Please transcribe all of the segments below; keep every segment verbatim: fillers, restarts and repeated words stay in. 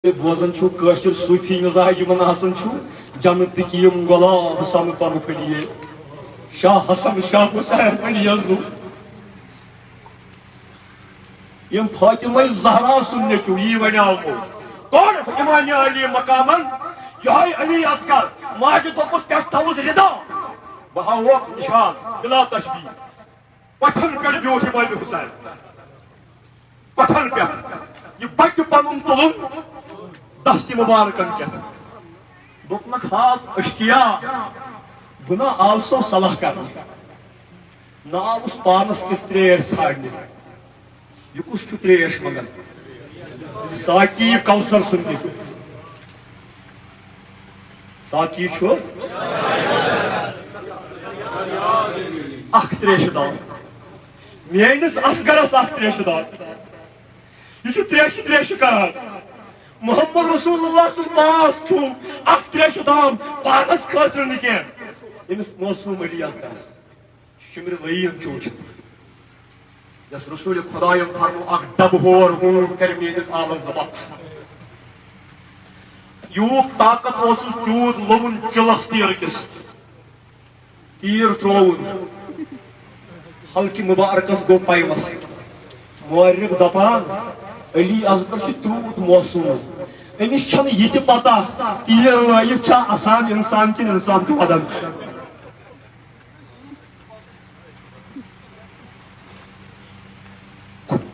تُہۍ بوزان چھِو کٲشِر صوٗفی مِزاج یِمن آسان چھُ، جنتٕکۍ یِم گۄلاب سَمہٕ پَنہٕ پھٔلیے۔ شاہ حسن، شاہ حسین، علی یزو۔ یِم فاطمہ زہرا سُنٛد نیٚچوٗ، یی وَنیٛاومو۔ کوٚر اِمام علی مقامن یِہوٚے علی اصغر۔ ماجہِ دوٚپُس، پٮ۪ٹھ تھٲوٕس رِدا، بہٕ ہاوہوکھ نِشان بِلا تشبیہ۔ کۄٹھٮ۪ن پٮ۪ٹھ بیوٗٹھ اِمام حسین۔ کۄٹھٮ۪ن پٮ۪ٹھ۔ یہِ بَچہٕ پَنُن تُلُن دستہِ مُبارکَن کٮ۪تھ۔ دوٚپنَکھ، ہاو اشکیا، بہٕ نہ آو سو صلاح کرنہِ، نہ آوُس پانَس کِژھ ترٛیش ژھانڈنہِ۔ یہِ کُس چھُ ترٛیش منٛگان؟ ساقی کوثر سُنٛد نیٚچوٗ۔ ساقی چھُ اکھ ترٛیشہِ دام۔ میٲنِس اصغرس اکھ ترٛیشہِ دام۔ یہِ چھُ ترٛیشہِ ترٛیشہِ کران۔ محمد رسول اللہ سُنٛد پاس چھُ اکھ ترٛیشہِ دام پانس خٲطرٕ نہٕ کینٛہہ، أمِس معصوم علی اصغرس۔ شِمرِ لعین چوٗنٛٹھ، یَس رسول خۄدایَن فرمو، اکھ ڈبہٕ ہور اوٗنٹ کرِ میٲنِس آلس ذبح۔ یوٗت طاقت اوسُس، تیوٗت لوٚمُن چِلس تیٖر کِس۔ تیٖر ترٛووُن، حلقہِ مُبارکس گوٚو پیوس۔ مورخ دپان، علی اصغر چھُ تیوٗت معصوم، أمِس چھَنہٕ یہِ تہِ پتہ، تیٖر لٲیِتھ چھا اَسان اِنسان کِنہٕ اِنسان چھُ وَدان۔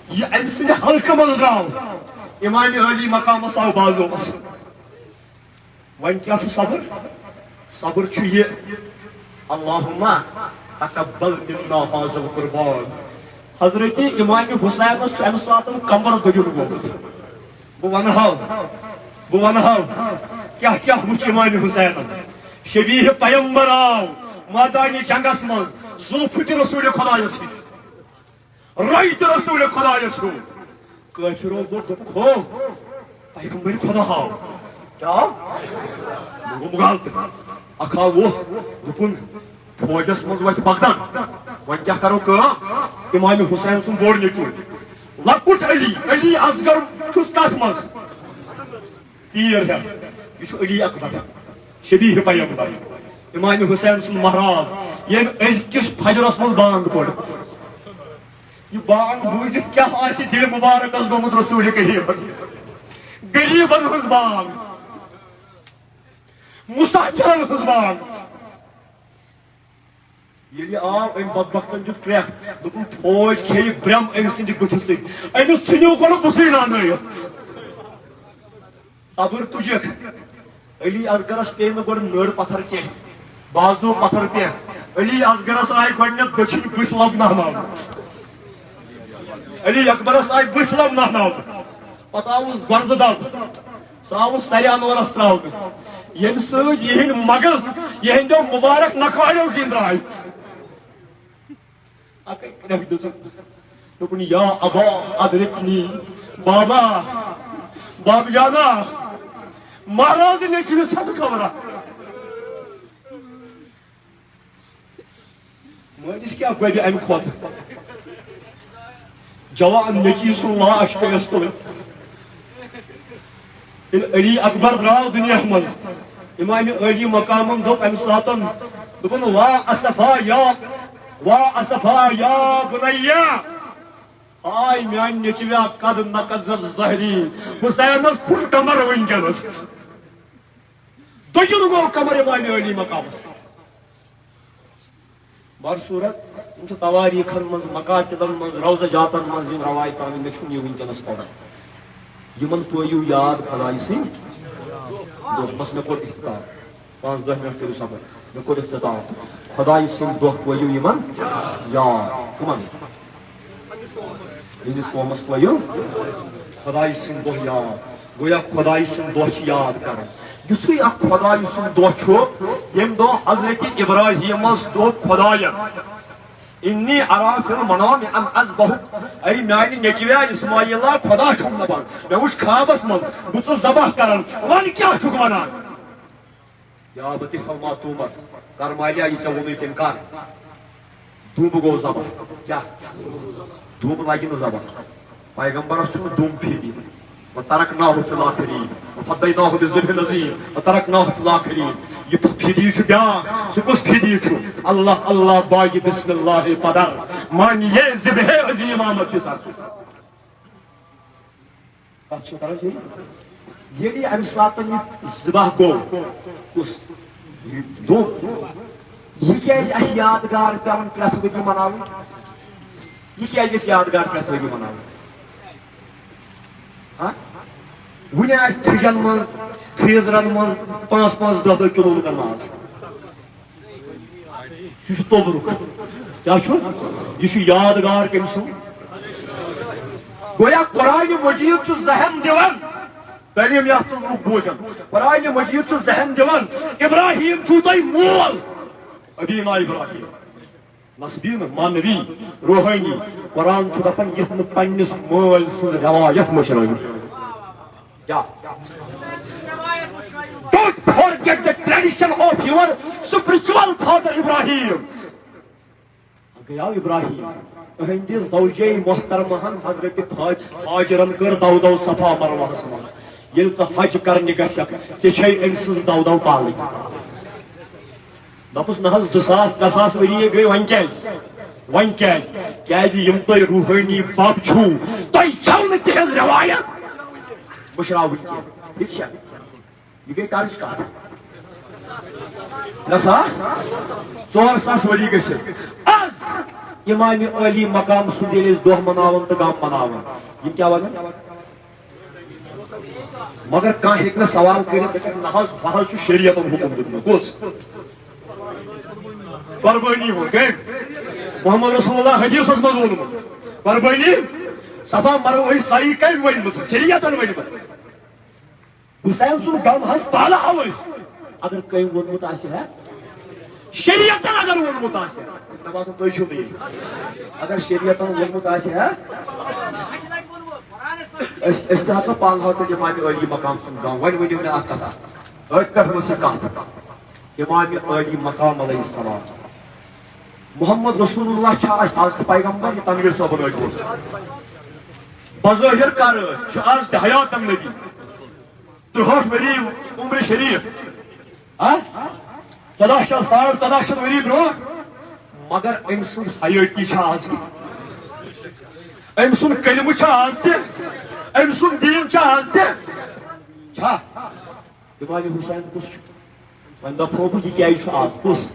یہِ أمۍ سٕنٛدِ حلقہٕ منٛز درٛاو، امام عالی مقامس آو بازوس۔ وۄنۍ کیٛاہ چھُ صبر؟ صبر چھُ یہِ، اللہم تقبل منا هذا القربان۔ حضرت امام حسینس چھُ امہِ ساتہٕ کمبر دٔگِتھ گوٚمُت۔ بہٕ ونہو، بہٕ ونہو کیٛاہ کیٛاہ وُچھ امام حسینن۔ شبیہ پیمبر آو مٲدانِ جنگس منٛز، زُلفہٕ تہِ رسول خۄدایس ہِوۍ۔ رۄیہِ تہِ رسول خۄدایس ہیوٚو۔ کٲفرو ووٚن، دوٚپُکھ، ہو، پیغمبر خۄدا ہاو۔ کیٛاہ؟ ووٚن، گوٚو مُغل تہِ۔ اکھ آو ووٚتھ، دوٚپُن، فوجس منٛز وتھِ بغداد۔ وۄنۍ کیٛاہ کرو کٲم؟ امام حسین سُنٛد بوٚڑ نیٚچوٗ، لۄکُٹ علی، علی اصغر چھُس کتھ منٛز؟ تیٖر ہٮ۪تھ۔ یہِ چھُ علی اکبر، شبیہ پیمبر، امام حسین سُنٛد مہراز، ییٚمۍ أزکِس فجرس منٛز بانگ پٔر۔ یہِ بانگ بوٗزِتھ کیٛاہ آسہِ دِلہِ مُبارکس گوٚمُت رسول کریٖمس؟ غریٖبن ہٕنٛز بانگ، مُسافِرن ہٕنٛز بانگ۔ ییٚلہِ یہِ آو، أمۍ بدبختن دیُت کرٛٮ۪کھ، دوٚپُن، فوج کھیٚیہِ برٛم أمۍ سٕنٛدِ بُتھِ سۭتۍ، أمِس ژھٕنِو گۄڈٕ بُتھٕے نانٲیِتھ۔ تبٕر تُجکھ۔ علی اصغرس پیٚیہِ نہٕ گۄڈٕ نٔر پتھر کینٛہہ، بازو پتھر کینٛہہ۔ علی اصغرس آیہِ گۄڈٕنٮ۪تھ دٔچھِنۍ بٕتھۍ لبناوناونہٕ۔ علی اکبرس آیہِ بٕتھۍ لبناوناونہٕ۔ پتہٕ آوُس گۄنزٕ دب۔ سُہ آوُس سرِ انورس تراونہٕ، ییٚمہِ سۭتۍ یِہنٛدۍ مغز یِہنٛدیو مُبارک نکھالیو کِنۍ درٛاے۔ اکے کرٛٮ۪کھ دِژٕن۔ دوٚپُن، یا ابا ادرکنی، بابا، باب جانا، مہراز نیٚچوِس صدقہٕ خبرا۔ مٲلِس کیٛاہ گۄبہِ اَمہِ کھۄتہٕ؟ جوان نیٚچی سُنٛد لاش پیٚیَس تُلٕنۍ۔ ییٚلہِ علی اکبر درٛاو دُنیاہَس منٛز، امام علی مقامن دوٚپ اَمہِ ساتن، دوٚپُن، وا اسفا یا، وا اسفا یا بنیہ، آے میانہِ نیٚچویا، قد نقضت ظہری، حسینس پھُٹ کمر وٕنکیٚنس۔ دٔگِل گوٚو کمر امام علی مقامس۔ بر صورت، یِم چھِ تواریٖخن منٛز، مقاتلن منٛز، روزہ جاتن منٛز یِم روایتہٕ آمٕتۍ، مےٚ چھُنہٕ یہِ وٕنکیٚنس پرُن۔ یِمن پٲیِو یاد خۄدایہِ سٕنٛدۍ دۄہ۔ بس، مےٚ کوٚر اختتام۔ پانٛژھ دَہ منٹ کٔرِو صبر۔ مےٚ کوٚر اختتام۔ خۄدایہِ سٕنٛدۍ دۄہ پٲیِو یِمن یاد۔ کٕمن؟ یِہنٛدِس قومس پٲیِو خۄدایہِ سٕنٛدۍ دۄہ یاد۔ گویا خۄدایہِ سٕنٛدۍ دۄہ چھِ یاد کرٕنۍ۔ یُتھُے اکھ خۄدایہِ سُنٛد دۄہ چھُ، ییٚمہِ دۄہ حضرت ابراہیمس دوٚپ خۄداین، انی ارا فی المنام ان اذبحک، اے میانہِ نیٚچویا اسماعیلا، خۄدا چھُم دپان، مےٚ وُچھ خوابس منٛز بہٕ ژٕ ذبح کران، وۄنۍ کیٛاہ چھُکھ ونان؟ یا ابت افعل ما تؤمر، کر مالیا، یہِ ژےٚ ووٚنُے تٔمۍ کر۔ دوٗمبہٕ گوٚو ذبح۔ کیٛاہ؟ دوٗمبہٕ لگہِ نہٕ ذبح۔ پیغمبرس چھُنہٕ دوٗمبہٕ پھِرِ دِنۍ۔ وترکناہ فی الاخرین، وفدیناہ بذبح عظیم، وترکناہ فی الاخرین۔ یہ فدی چھُ بیاکھ، سُہ کُس فدی چھُ؟ اللہ اللہ باقی بسم اللہ پدر، من یہ ذبح عظیم آمد کے ساتھ۔ کتھ چھو کران صحیح؟ ییٚلہِ امہِ ساتہٕ یہِ ذبح گوٚو، کُس؟ یہِ دۄہ۔ یہِ کیازِ اَسہِ یادگار پٮ۪وان پرٛٮ۪تھ ؤری مناوُن؟ یہِ کیازِ اَسہِ یادگار پرٛٮ۪تھ ؤری مناوُن؟ ہاں؟ وُنہِ آسہِ فرجن منٛز، freezer ن منٛز پانٛژھ پانٛژھ دَہ دَہ کِلوٗ لُکن ماز۔ یہِ چھُ توبرُک۔ کیٛاہ چھُ؟ یہِ چھُ یادگار کٔمۍ سُنٛد؟ گویا قرآن مجید چھُ ذہن دِوان، تعلیٖم یافتہٕ لُکھ بوزن۔ قرآن مجید چھُ ذہن دِوان، ابراہیم چھُو تۄہہِ مول، ابینا ابراہیم۔ نسبی نہٕ، معنوی، روحٲنی۔ قرآن چھُ دپان، یتھ نہٕ پننِس مٲلۍ سٕنٛز روایت مٔشرٲوِو۔ کیٛاہ؟ Don't forget the tradition of your spiritual father Ibrahim۔ گٔیاو ابراہیم، أہنٛدِ زوجے محترمہن حضرت فاج-، ہاجرن کٔر دو دو صفا مروہس منٛز۔ ییٚلہِ ژٕ حج کرنہِ گژھکھ، ژےٚ چھے أمۍ سٕنٛز دو دو پالٕنۍ۔ دوٚپُس، نہ حظ، زٕ ساس، ترٛےٚ ساس ؤری گٔے، وۄنۍ کیٛازِ؟ وۄنۍ کیٛازِ؟ کیٛازِ یِم تۄہہِ روحٲنی بب چھُو، تۄہہِ چھَو نہٕ تِہنٛز روایت۔ مٔشراوٕنۍ کینٛہہ۔ ٹھیٖک چھا؟ یہِ گٔے کَرٕچ کَتھ۔ ترٛےٚ ساس؟ ژور ساس ؤری گٔژھِتھ۔ آز امام عالی مقام سُنٛد ییٚلہِ أسۍ دۄہ مناوان تہٕ غم مناوان، یِم کیٛاہ وَنان؟ مگر کانٛہہ ہیٚکہِ نہٕ سوال کٔرِتھ، دَپہِ، نہ حظ، بہٕ حظ چھُ شریعتن حُکُم دیُتمُت۔ کُس؟ قۄربٲنی ہُنٛد۔ کٔمۍ؟ محمد رسول اللہ حدیثس منٛز ووٚنمُت۔ قۄربٲنی، صفا مروہ سعی کٔمۍ ؤنمٕژ؟ شریعتن ؤنمٕژ۔ حسین سُنٛد غم حظ پالہٕ ہاو أسۍ۔ اگر کٔمۍ ووٚنمُت آسہِ ہا، شریعتن اگر ووٚنمُت آسہِ ہا، مےٚ باسان تُہۍ چھِو نہٕ ییٚتہِ۔ اگر شریعتن ووٚنمُت آسہِ ہا، أسۍ، أسۍ تہِ ہسا پالہٕ ہاو تیٚلہِ امام عالی مقام سُنٛد غم۔ وۄنۍ ؤنِو مےٚ اکھ کتھا، أتھۍ پٮ۪ٹھ ؤژھ یہِ کتھ۔ امام عالی مقام علیہ السلام۔ محمد رسول اللہ چھا اَسہِ آز تہِ پیغمبر، یہِ تنویر صٲبن أتھۍ اوس؟ بظٲہر کر ٲسۍ، چھِ آز تہِ حیاتن نبی۔ ترٛہٲٹھ ؤری عمر شریف، ہا؟ ژۄداہ شیٚتھ، ساڑ ژۄداہ شیٚتھ ؤری برونٛہہ، مگر أمۍ سٕنٛز حیٲتی چھا آز تہِ؟ أمۍ سُنٛد کلمہٕ چھا آز تہِ؟ أمۍ سُنٛد دیٖن چھا آز تہِ؟ چھا؟ امام حسین کُس چھُ؟ وۄنۍ دپہو بہٕ، یہِ کیازِ چھُ آز؟ کُس؟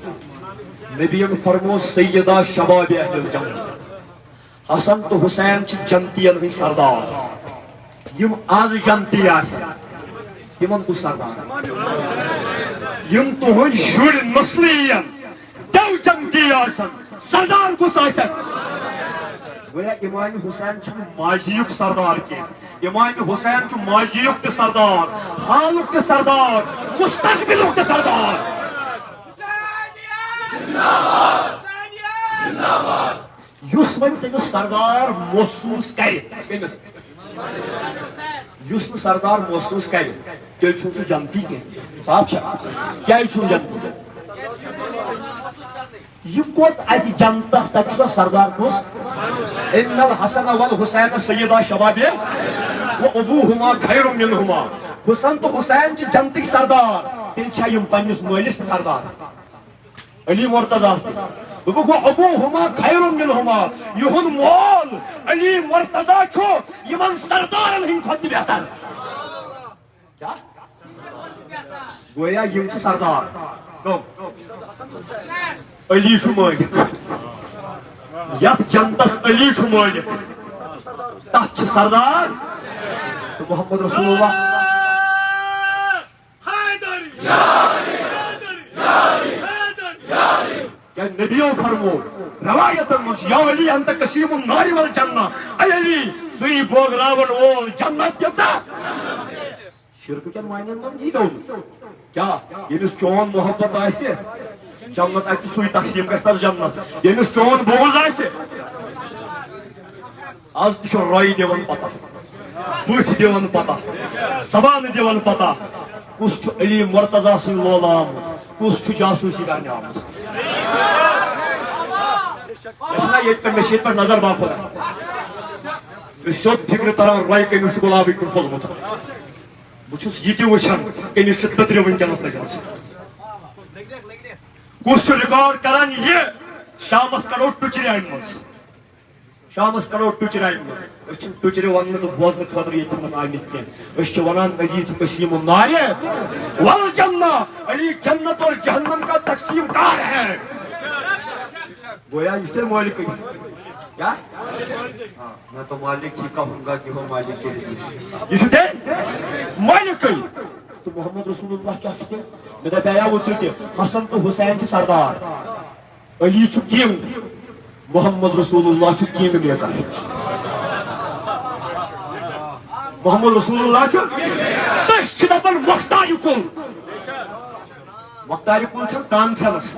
نبیَن فرموو، سیدہ شباب اہل الجنہ۔ حسن تہٕ حسین چھِ جنتین ہٕنٛدۍ سردار۔ یِم آز جنتی آسن، تِمن کُس سردار؟ یِم تُہنٛدۍ شُرۍ نسلی یِن، تِم جنتی آسن، سردار کُس آسن؟ گویا امام حسین چھُنہٕ ماضی یُک سردار کینٛہہ۔ امام حسین چھُ ماضی یُک تہِ سردار، حالُک تہِ سردار، مستقبلُک تہِ سردار۔ یُس وۄنۍ تٔمِس سردار محسوٗس کرِ، کٔمِس؟ یُس نہٕ سردار محسوٗس کرِ، تیٚلہِ چھُنہٕ سُہ جنتی کینٛہہ۔ صاف چھا؟ کیازِ چھُنہٕ جنتی؟ یہِ کوٚت اَتہِ جنتس، تَتہِ چھُ سردار کُس؟ ان الحسن والحسین سیدا شباب و ابوہما خیر منہما۔ حسن تہٕ حسین چھِ جنتٕکۍ سردار، تیٚلہِ چھا یِم پننِس مٲلِس تہِ سردار؟ علی مرتضیٰ ہس تہِ۔ دوٚپُکھ، و ابوہما خیر منہما، یِہُنٛد مول علی مرتضیٰ چھُ یِمن سردارن ہٕنٛدِ کھۄتہٕ تہِ بہتر۔ کیٛاہ؟ گویا یِم چھِ سردار۔ کم؟ علی چھُ مٲلِک۔ یتھ جنتس علی چھُ مٲلِک، تتھ چھِ سردار تہٕ محمد رسول اللہ۔ کیا نبیو فرمو روایتن منٛز، یا علی انت قسیم النار والجنہ، اے علی، ژٕے بٲگراون وول جنت تہِ تہٕ۔ شرکہٕ کٮ۪ن معنین منٛز یی تو نہٕ۔ کیٛاہ؟ ییٚمِس چون محبت آسہِ، جنت آسہِ، سُے تقسیٖم گژھِ تس جنت۔ ییٚمِس چون بغض آسہِ، از تہِ چھُ رۄے دِوان پتہ، بٕتھۍ دِوان پتہ، زبانہٕ دِوان پتہ، کُس چھُ علی مرتضیٰ سٕنٛدۍ لولہٕ آمُت، کُس چھُ جاسوٗسی کرنہِ آمُت۔ مےٚ چھُنہ ییٚتہِ پٮ۪ٹھ، مےٚ چھِ ییٚتہِ پٮ۪ٹھ نظر باخۄدا۔ مےٚ چھُ سیوٚد فِکرِ تران، رۄیہِ کٔمِس چھُ گۄلابٕے کُن پھوٚلمُت۔ بہٕ چھُس یہِ تہِ وٕچھان، کٔمِس چھِ دٔترِ وٕنکیٚنَس لٔجمٕژ۔ کُس چھُ ریکارڈ کران یہِ؟ شامَس کڑو ٹُچرِ اَمہِ منٛز۔ شامَس کڑو ٹُچرِ اَمہِ منٛز۔ أسۍ چھِنہٕ ٹُچرِ وَننہٕ تہٕ بوزنہٕ خٲطرٕ ییٚتہِ تھٲمٕژ آمٕتۍ کینٛہہ۔ أسۍ چھِ وَنان، علی چھُ قسیٖم النارِ والجنہ، علی جنت اور جہنم کا تقسیم کار ہے۔ گویا یہِ چھُ تیٚلہِ مٲلِکٕے۔ کیٛاہ؟ ہاں، میں تو مالک ہی کہوں گا کہ وہ مالک کے لیے۔ یہِ چھُ تیٚلہِ مٲلِکٕے۔ تہٕ محمد رسول اللہ کیٛاہ چھُ تیٚلہِ؟ مےٚ دَپیٛاو اوترٕ تہِ، حسن تہٕ حسین چھِ سردار۔ علی چھُ کنگ، محمد رسول اللہ چھُ کنگ میکر۔ محمد رسول اللہ چھُ، أسۍ چھِ دَپان مۄختارِ کُل۔ مۄختارِ کُل چھَنہٕ کانفرنس۔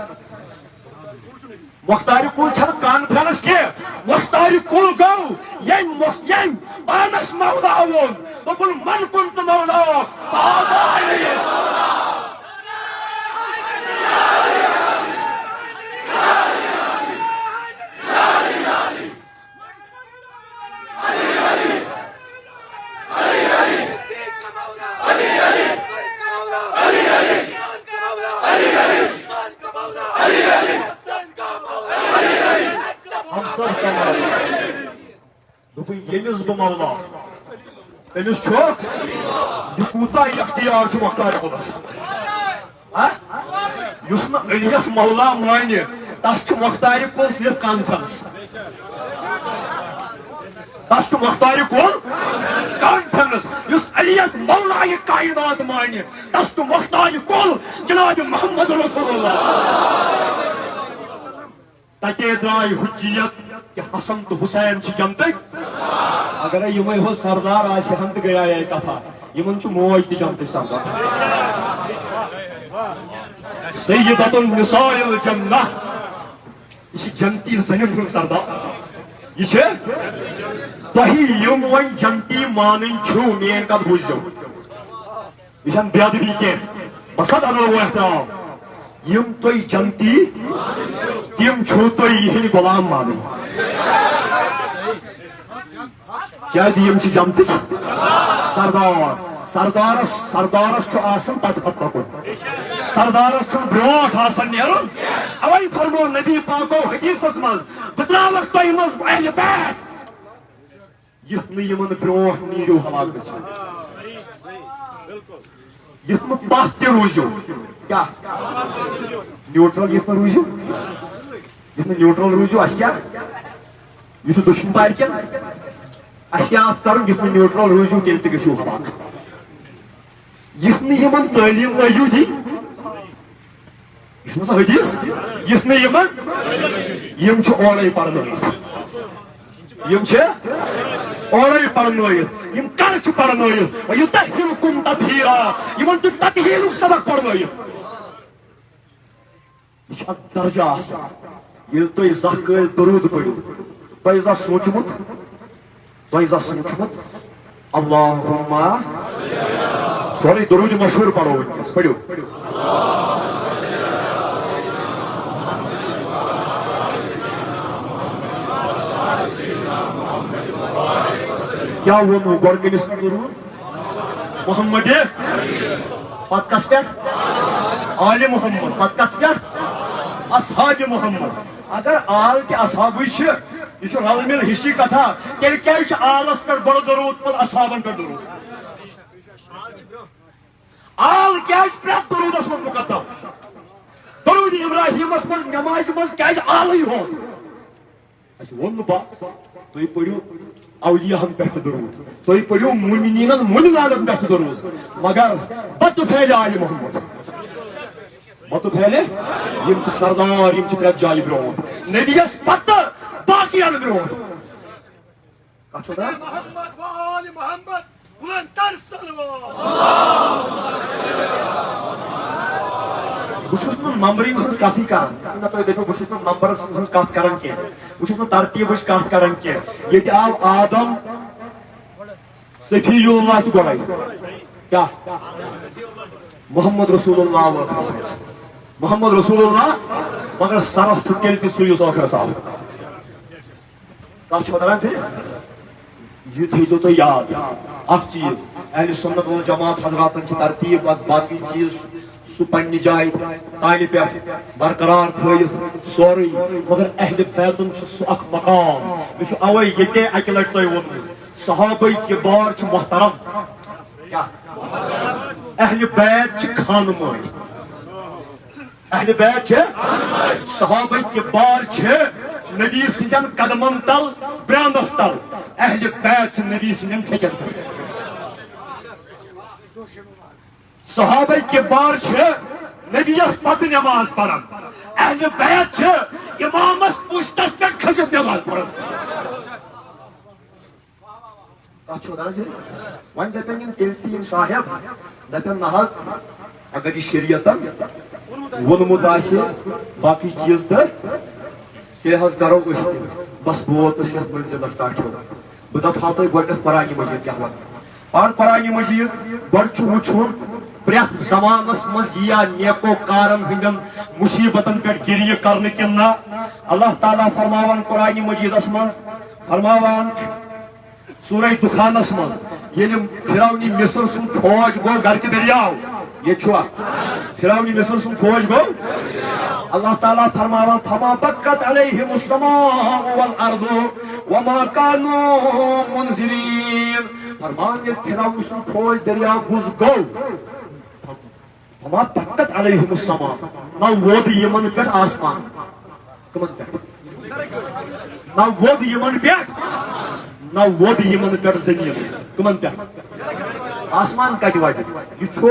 مۄختارِ کُل چھَنہٕ کانفرنس کینٛہہ۔ مۄختارِ کُل گوٚو ییٚمۍ مۄ-، ییٚمۍ پانَس مولا ووٚن، دوٚپُن، "من کُنتُ مولا، فہذا علی۔" ہم سب کا مولا۔ دوٚپُن، ییٚمِس بہٕ مولا، تٔمِس چھُ، یہِ کوٗتاہ اختیار چھُ مۄختارِ کُلَس؟ ہا؟ یُس نہٕ علیَس مولا مانہِ، تَس چھُ مۄختارِ کُل صرف کانفرنس۔ تَس چھُ مۄختارِ کُل کانفرنس۔ یُس علیَس مولا یہِ کائنات مانہِ، تَس چھُ مۄختارِ کُل جناب محمد رسول اللہ۔ تتے درٛاے حجیت کہ حسن تہٕ حسین چھِ جنتٕکۍ۔ اگرے یِمے ہو سردار آسہِ ہن تہٕ گٔیے کتھا۔ یِمن چھُ موج تہِ جنتٕچ سردار۔ سیدۃ النساء الجنہ۔ یہِ چھِ جنتی زنٮ۪ن ہُنٛد سردار۔ یہِ چھِ تۄہہِ یِم وۄنۍ جنتی مانٕنۍ چھِو، میٲنۍ کتھ بوٗزِو۔ یہِ چھَنہٕ بے ادبی کینٛہہ۔ بس حظ، ادب و احترام۔ یِم تُہۍ جنتی، تِم چھِو تُہۍ یِہِنٛدۍ غلام مانٕنۍ۔ کیٛازِ یِم چھِ جنتٕکۍ سردار۔ سردارس، سردارس چھُ آسان پتہٕ پتہٕ پکُن۔ سردارس چھُنہٕ برونٛٹھ آسان نیرُن۔ اوے فرموو نبی پاکو حدیثس منٛز، "بہٕ ترٛاوکھ تۄہہِ منٛز اہلِ بیت۔" یُتھ نہٕ یِمن برونٛٹھ نیٖرِو ہلاک گٔژھِتھ۔ یُتھ نہٕ پتھ تہِ روٗزِو۔ کیٛاہ؟ نیوٹرل یُتھ نہٕ روٗزِو۔ یُتھ نہٕ نیوٹرل روٗزِو، اَسہِ کیٛاہ؟ یہِ چھُ دُشمن پارِ کٮ۪ن۔ اَسہِ کیٛاہ اَتھ کَرُن؟ یُتھ نہٕ نیوٹرل روٗزِو، تیٚلہِ تہِ گٔژھِو ہلاک۔ یُتھ نہٕ یِمن تعلیٖم لٲگِو دِنۍ۔ یہِ چھُنہٕ سا حدیث؟ یُتھ نہٕ یِمن، یِم چھِ اورَے پرنٲوِتھ۔ یِم چھِ اورَے پرنٲوِتھ۔ یِم کر چھِ پرنٲوِتھ؟ وَیُطَہِّرُکُم تَطْہِیٖرًا۔ یِمن چھُ تطہیٖرُک سبق پرنٲوِتھ۔ یہِ چھُ اکھ درجہ آسان۔ ییٚلہِ تُہۍ زانٛہہ کٲلۍ درود پٔرِو، تۄہہِ زانٛہہ سوٗنٛچمُت، تۄہہِ زانٛہہ سوٗنٛچمُت، اللہم، سورُے درود مشہوٗر پرو وٕنکیٚس، پٔرِو۔ کیٛاہ ووٚنوٕ گۄڈٕ کٔمِس درود؟ محمد، پتہٕ کس پٮ۪ٹھ؟ آلِ محمد۔ پتہٕ کتھ پٮ۪ٹھ؟ اصحابِ محمد۔ اگر آل تہِ اصحابٕے چھِ، یہِ چھُ رل مِل ہِشی کتھا، تیٚلہِ کیٛازِ چھُ آلس پٮ۪ٹھ گۄڈٕ درود، پتہٕ اصحابن پٮ۪ٹھ درود؟ آل کیٛازِ پرٛٮ۪تھ درودس منٛز مقدم؟ درود ابراہیمس منٛز نمازِ منٛز کیٛازِ آلٕے ہوت؟ اَسہِ ووٚن نہٕ با، تُہۍ پٔرِو اولیاہن پٮ۪ٹھ تہِ درود، تُہۍ پٔرِو مومنیٖنن مومناتن پٮ۪ٹھ تہِ درود، مگر بتہٕ پھیلہِ آلِ محمد۔ بتہٕ پھیلہِ، یِم چھِ سردار، یِم چھِ پرٛٮ۪تھ جایہِ برونٛٹھ، نبیَس پتہٕ باقین برونٛٹھ۔ کتھ چھو کران؟ محمد و آل محمد۔ بلند تر صلوات۔ بہٕ چھُس نہٕ نمبرِنگ ہٕنٛز کتھٕے کران۔ یہِ نہ تُہۍ دٔپِو، بہٕ چھُس نہٕ نمبرس ہٕنٛز کتھ کران کینٛہہ۔ بہٕ چھُس نہٕ ترتیٖبٕچ کتھ کران کینٛہہ۔ ییٚتہِ آو آدم صفی اللہ تہِ گۄڈے۔ کیٛاہ؟ محمد رسول اللہ ٲخرس منٛز۔ محمد رسول اللہ، مگر سرس چھُ تیٚلہِ تہِ سُے یُس ٲخرس آو۔ کتھ چھو تران فِکرِ؟ یہِ تھٲیزیو تُہۍ یاد، اکھ چیٖز، اہل سنت والجماعت حضراتن چھِ ترتیٖب، پتہٕ باقٕے چیٖز سُہ پننہِ جایہِ تالہِ پٮ۪ٹھ برقرار تھٲیِتھ سورُے، مگر اہل بیتن چھُ سُہ اکھ مقام۔ مےٚ چھُ اوے ییٚتے اکہِ لٹہِ تۄہہِ ووٚنمُت، صحابہ کبار چھُ محترم۔ کیٛاہ؟ اہل بیت چھِ خانہٕ مٲلۍ۔ اہل بیت چھِ، صحابہ کبار چھِ نبی سٕنٛدٮ۪ن قدمن تل، برانڈس تل۔ اہل بیت چھِ نبی سٕنٛدٮ۪ن پھیٚکٮ۪ن پٮ۪ٹھ۔ صحابہ کبار چھِ نبیَس پتہٕ نماز پران۔ اہل بیت چھِ امامس پُشتس پٮ۪ٹھ کھٔسِتھ نماز پران۔ کتھ چھو دپان جی؟ وۄنۍ دپن یِم تیٚلہِ تہِ یِم صاحب، دپن نہ حظ، اگر یہِ شریعتن ووٚنمُت آسہِ باقٕے چیٖز تہٕ تیٚلہِ حظ کرو أسۍ تہِ۔ بس بہٕ ووتُس یتھ منزلس ٹاٹھیو۔ بہٕ دپہٕ ہاو تۄہہِ گۄڈنیتھ قرآن مجید کیاہ ونان۔ پر قرآن مجید گۄڈٕ چھُ وٕچھُن پرٛٮ۪تھ زمانس منٛز یِیا نیکو کارن ہٕنٛدٮ۪ن مصیبتن پٮ۪ٹھ گریہِ کرنہٕ کِنہٕ نہ۔ اللہ تعالیٰ فرماوان قرآن مجیدس منٛز، فرماوان سورہ دخانس منٛز، ییٚلہِ فرعون مصر سُنٛد فوج گوٚو غرقِ دٔریاو، ییٚتہِ چھُ اکھ، فرعون مصر سُنٛد فوج گوٚو، اللہ تعالیٰ فرماوان، فما بکت علیہم السماء والارض وما کانوا منظرین۔ فرمان، ییٚلہِ فرعون سُنٛد فوج دٔریاو گوٚژھ گوٚو، وما دکت علیہم السماء، نہ ووٚد یِمن پٮ۪ٹھ آسمان۔ کٕمن پٮ۪ٹھ؟ نہ ووٚد یِمن پٮ۪ٹھ، نہ ووٚد یِمن پٮ۪ٹھ زٔمیٖن۔ کٕمن پٮ۪ٹھ؟ آسمان کتہِ واتہِ؟ یہِ چھُ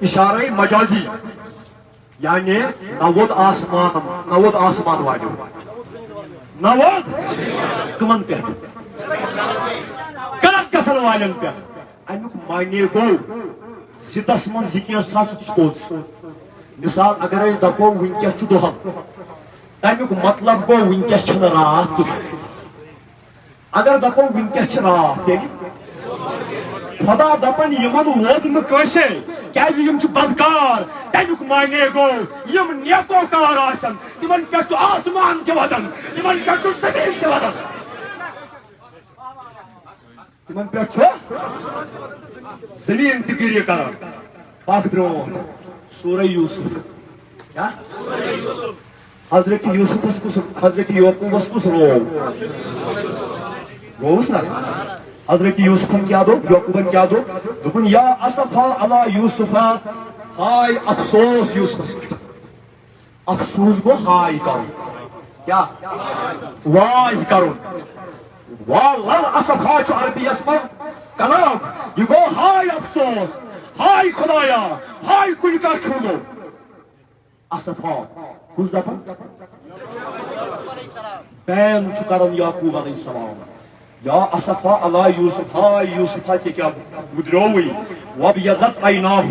اشارے مجازی، یعنی نہ ووٚد آسمان، نہ ووٚد آسمان والیو، نہ ووٚد کٕمن پٮ۪ٹھ؟ غلط گژھن والٮ۪ن پٮ۪ٹھ۔ امیُک معنی گوٚو، ضدس منٛز یہِ کینٛہہ سُہ ہسا چھُ پوٚز۔ مثال، اگر أسۍ دپو وٕنکیٚس چھُ دۄہل، تمیُک مطلب گوٚو وٕنکیٚس چھنہٕ راتھ کینٛہہ۔ اگر دپو وٕنکیٚس چھِ راتھ، تیٚلہِ خدا دپان یِمن ووت نہٕ کٲنٛسے، کیازِ یِم چھِ بدکار۔ تمیُک معنی گوٚو، یِم نیکوکار آسن، تِمن پٮ۪ٹھ چھُ آسمان تہِ ودان، تِمن پٮ۪ٹھ چھُ زٔمیٖن تہِ ودان۔ تِمن پٮ۪ٹھ چھُ زٔمیٖن تہِ گِری کران۔ پکھ برونٛٹھ۔ سورہ یوسف۔ کیٛاہ؟ حضرت یوسفس کُس، حضرت یعقوبس کُس روو؟ رووُس نا؟ حضرت یوسفن کیٛاہ دوٚپ؟ یعقوبن کیٛاہ دوٚپ؟ دوٚپُن، یا اسفا علی یوسفا، ہاے افسوس یوسفس پٮ۪ٹھ۔ افسوس گوٚو ہاے کرُن۔ کیٛاہ؟ واے کرُن۔ وا لل اسفا چھُ عربی یس منٛز کلام۔ یہِ گوٚو ہاے افسوس، ہاے خدایا، ہاے کُنہِ کانٛہہ چھُنہٕ۔ اسفا، کُس دپان؟ بین چھُ کران یعقوب علیہ السلام۔ یا اسفا علی یوسف، ہاے یوسفا، ژےٚ کیٛاہ مُدریووُے؟ وابیضت عیناہ،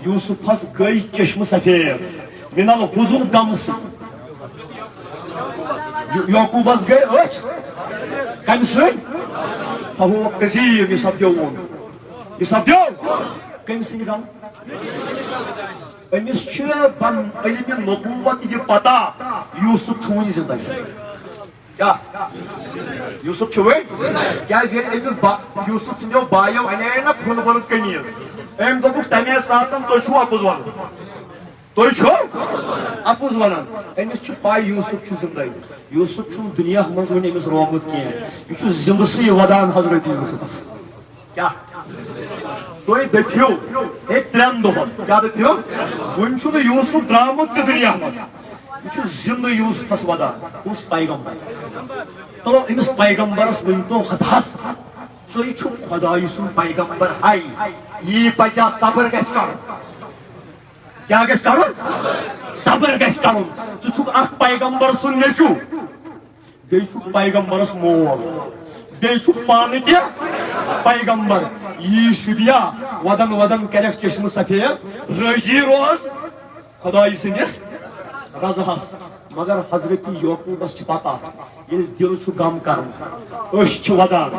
یوسفس گٔے چشمہٕ سفید، من الحزن، غمہٕ سۭتۍ۔ یو-، یعقوبس گٔے أچھ کمہِ سۭتۍ؟ فہو کظیم، یہِ سپدیو اوٚن۔ یہِ سپدیو کٔمۍ سٕنٛدِ غم؟ أمِس چھِ بن علمِ نبوت یہِ پتہ، یوسف چھُ وُنہِ زندہ۔ کیٛاہ؟ یوسف چھُ وُنہِ؟ کیٛازِ ییٚلہِ أمِس با-، یوسف سٕنٛدیو بایو اَنے نہ کھُلہٕ بٔرٕژ قمیٖض، أمۍ دوٚپُکھ تَمے ساتہٕ، "تُہۍ چھِو اَپُز وَنان، تُہۍ چھِو اَپُز وَنان۔" أمِس چھِ پَے یوسف چھُ زِندَے۔ یوسف چھُنہٕ دُنیاہَس منٛز وُنہِ أمِس رومُت کینٛہہ۔ یہِ چھُ زِندٕ سٕے وَدان حضرت یوسفَس۔ کیٛاہ؟ تُہۍ دٔپِو، ہے، ترٛٮ۪ن دۄہَن۔ کیٛاہ دٔپِو؟ وُنہِ چھُنہٕ یوسف درٛامُت تہِ دُنیاہَس منٛز۔ یہِ چھُ زِندٕ یوسفَس وَدان۔ کُس پیغمبر؟ تو أمِس پیغمبرس ؤنۍ تو ہتہس، ژٕے چھُکھ خۄدایہِ سُنٛد پیغمبر۔ ہاے، یی پزیا صبر گژھِ کرُن۔ کیٛاہ گژھِ کرُن؟ صبر گژھِ کرُن۔ ژٕ چھُکھ اکھ پیغمبر سُنٛد نیٚچو، بیٚیہِ چھُکھ پیغمبرس مول، بیٚیہِ چھُکھ پانہٕ تہِ پیغمبر۔ یی شُبیا، ودن ودن کرکھ چشمہٕ سفید، رٲضی روز۔ خدایہِ سٕنٛدِس رضاہس۔ مگر حضرت یعقوبس چھِ پتہ، ییٚلہِ دِل چھُ غم کران، أچھ چھِ وَدان،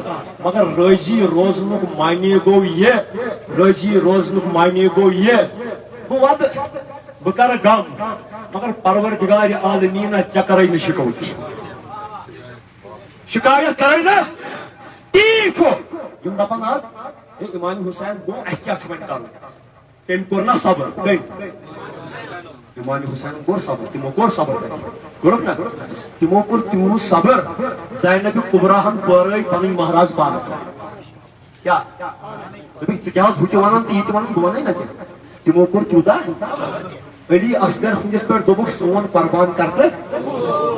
مگر رٲضی روزنُک معنی گوٚو یہِ، رٲضی روزنُک معنی گوٚو یہِ، بہٕ وَدٕ، بہٕ کرٕ غم، مگر پروردگار عالمیٖنہ ژےٚ کرے نہٕ شِکوت۔ شکایت کرے نہٕ۔ تی چھُ۔ یِم دَپان آز، "ہے، امام حسین گوٚو، اَسہِ کیٛاہ چھُ وۄنۍ کَرُن؟" تٔمۍ کوٚر نہ صبر؟ کٔمۍ؟ امام حسین کوٚر صبر، تِمو کوٚر صبر۔ کوٚرُکھ نہ؟ تِمو کوٚر تیوٗت صبر، زینب کبریٰ ہن پٲرٲے پنٕنۍ مہراز پانس۔ کیٛاہ؟ دوٚپُکھ، "ژٕ کیٛاہ حظ ہُہ تہِ وَنان تہٕ یہِ تہِ وَنان؟" بہٕ وَنَے نہ ژےٚ۔ تِمو کوٚر تیوٗتاہ۔ علی اصغر سٕنٛدِس پٮ۪ٹھ دوٚپُکھ، "سون قربان کر تہٕ۔"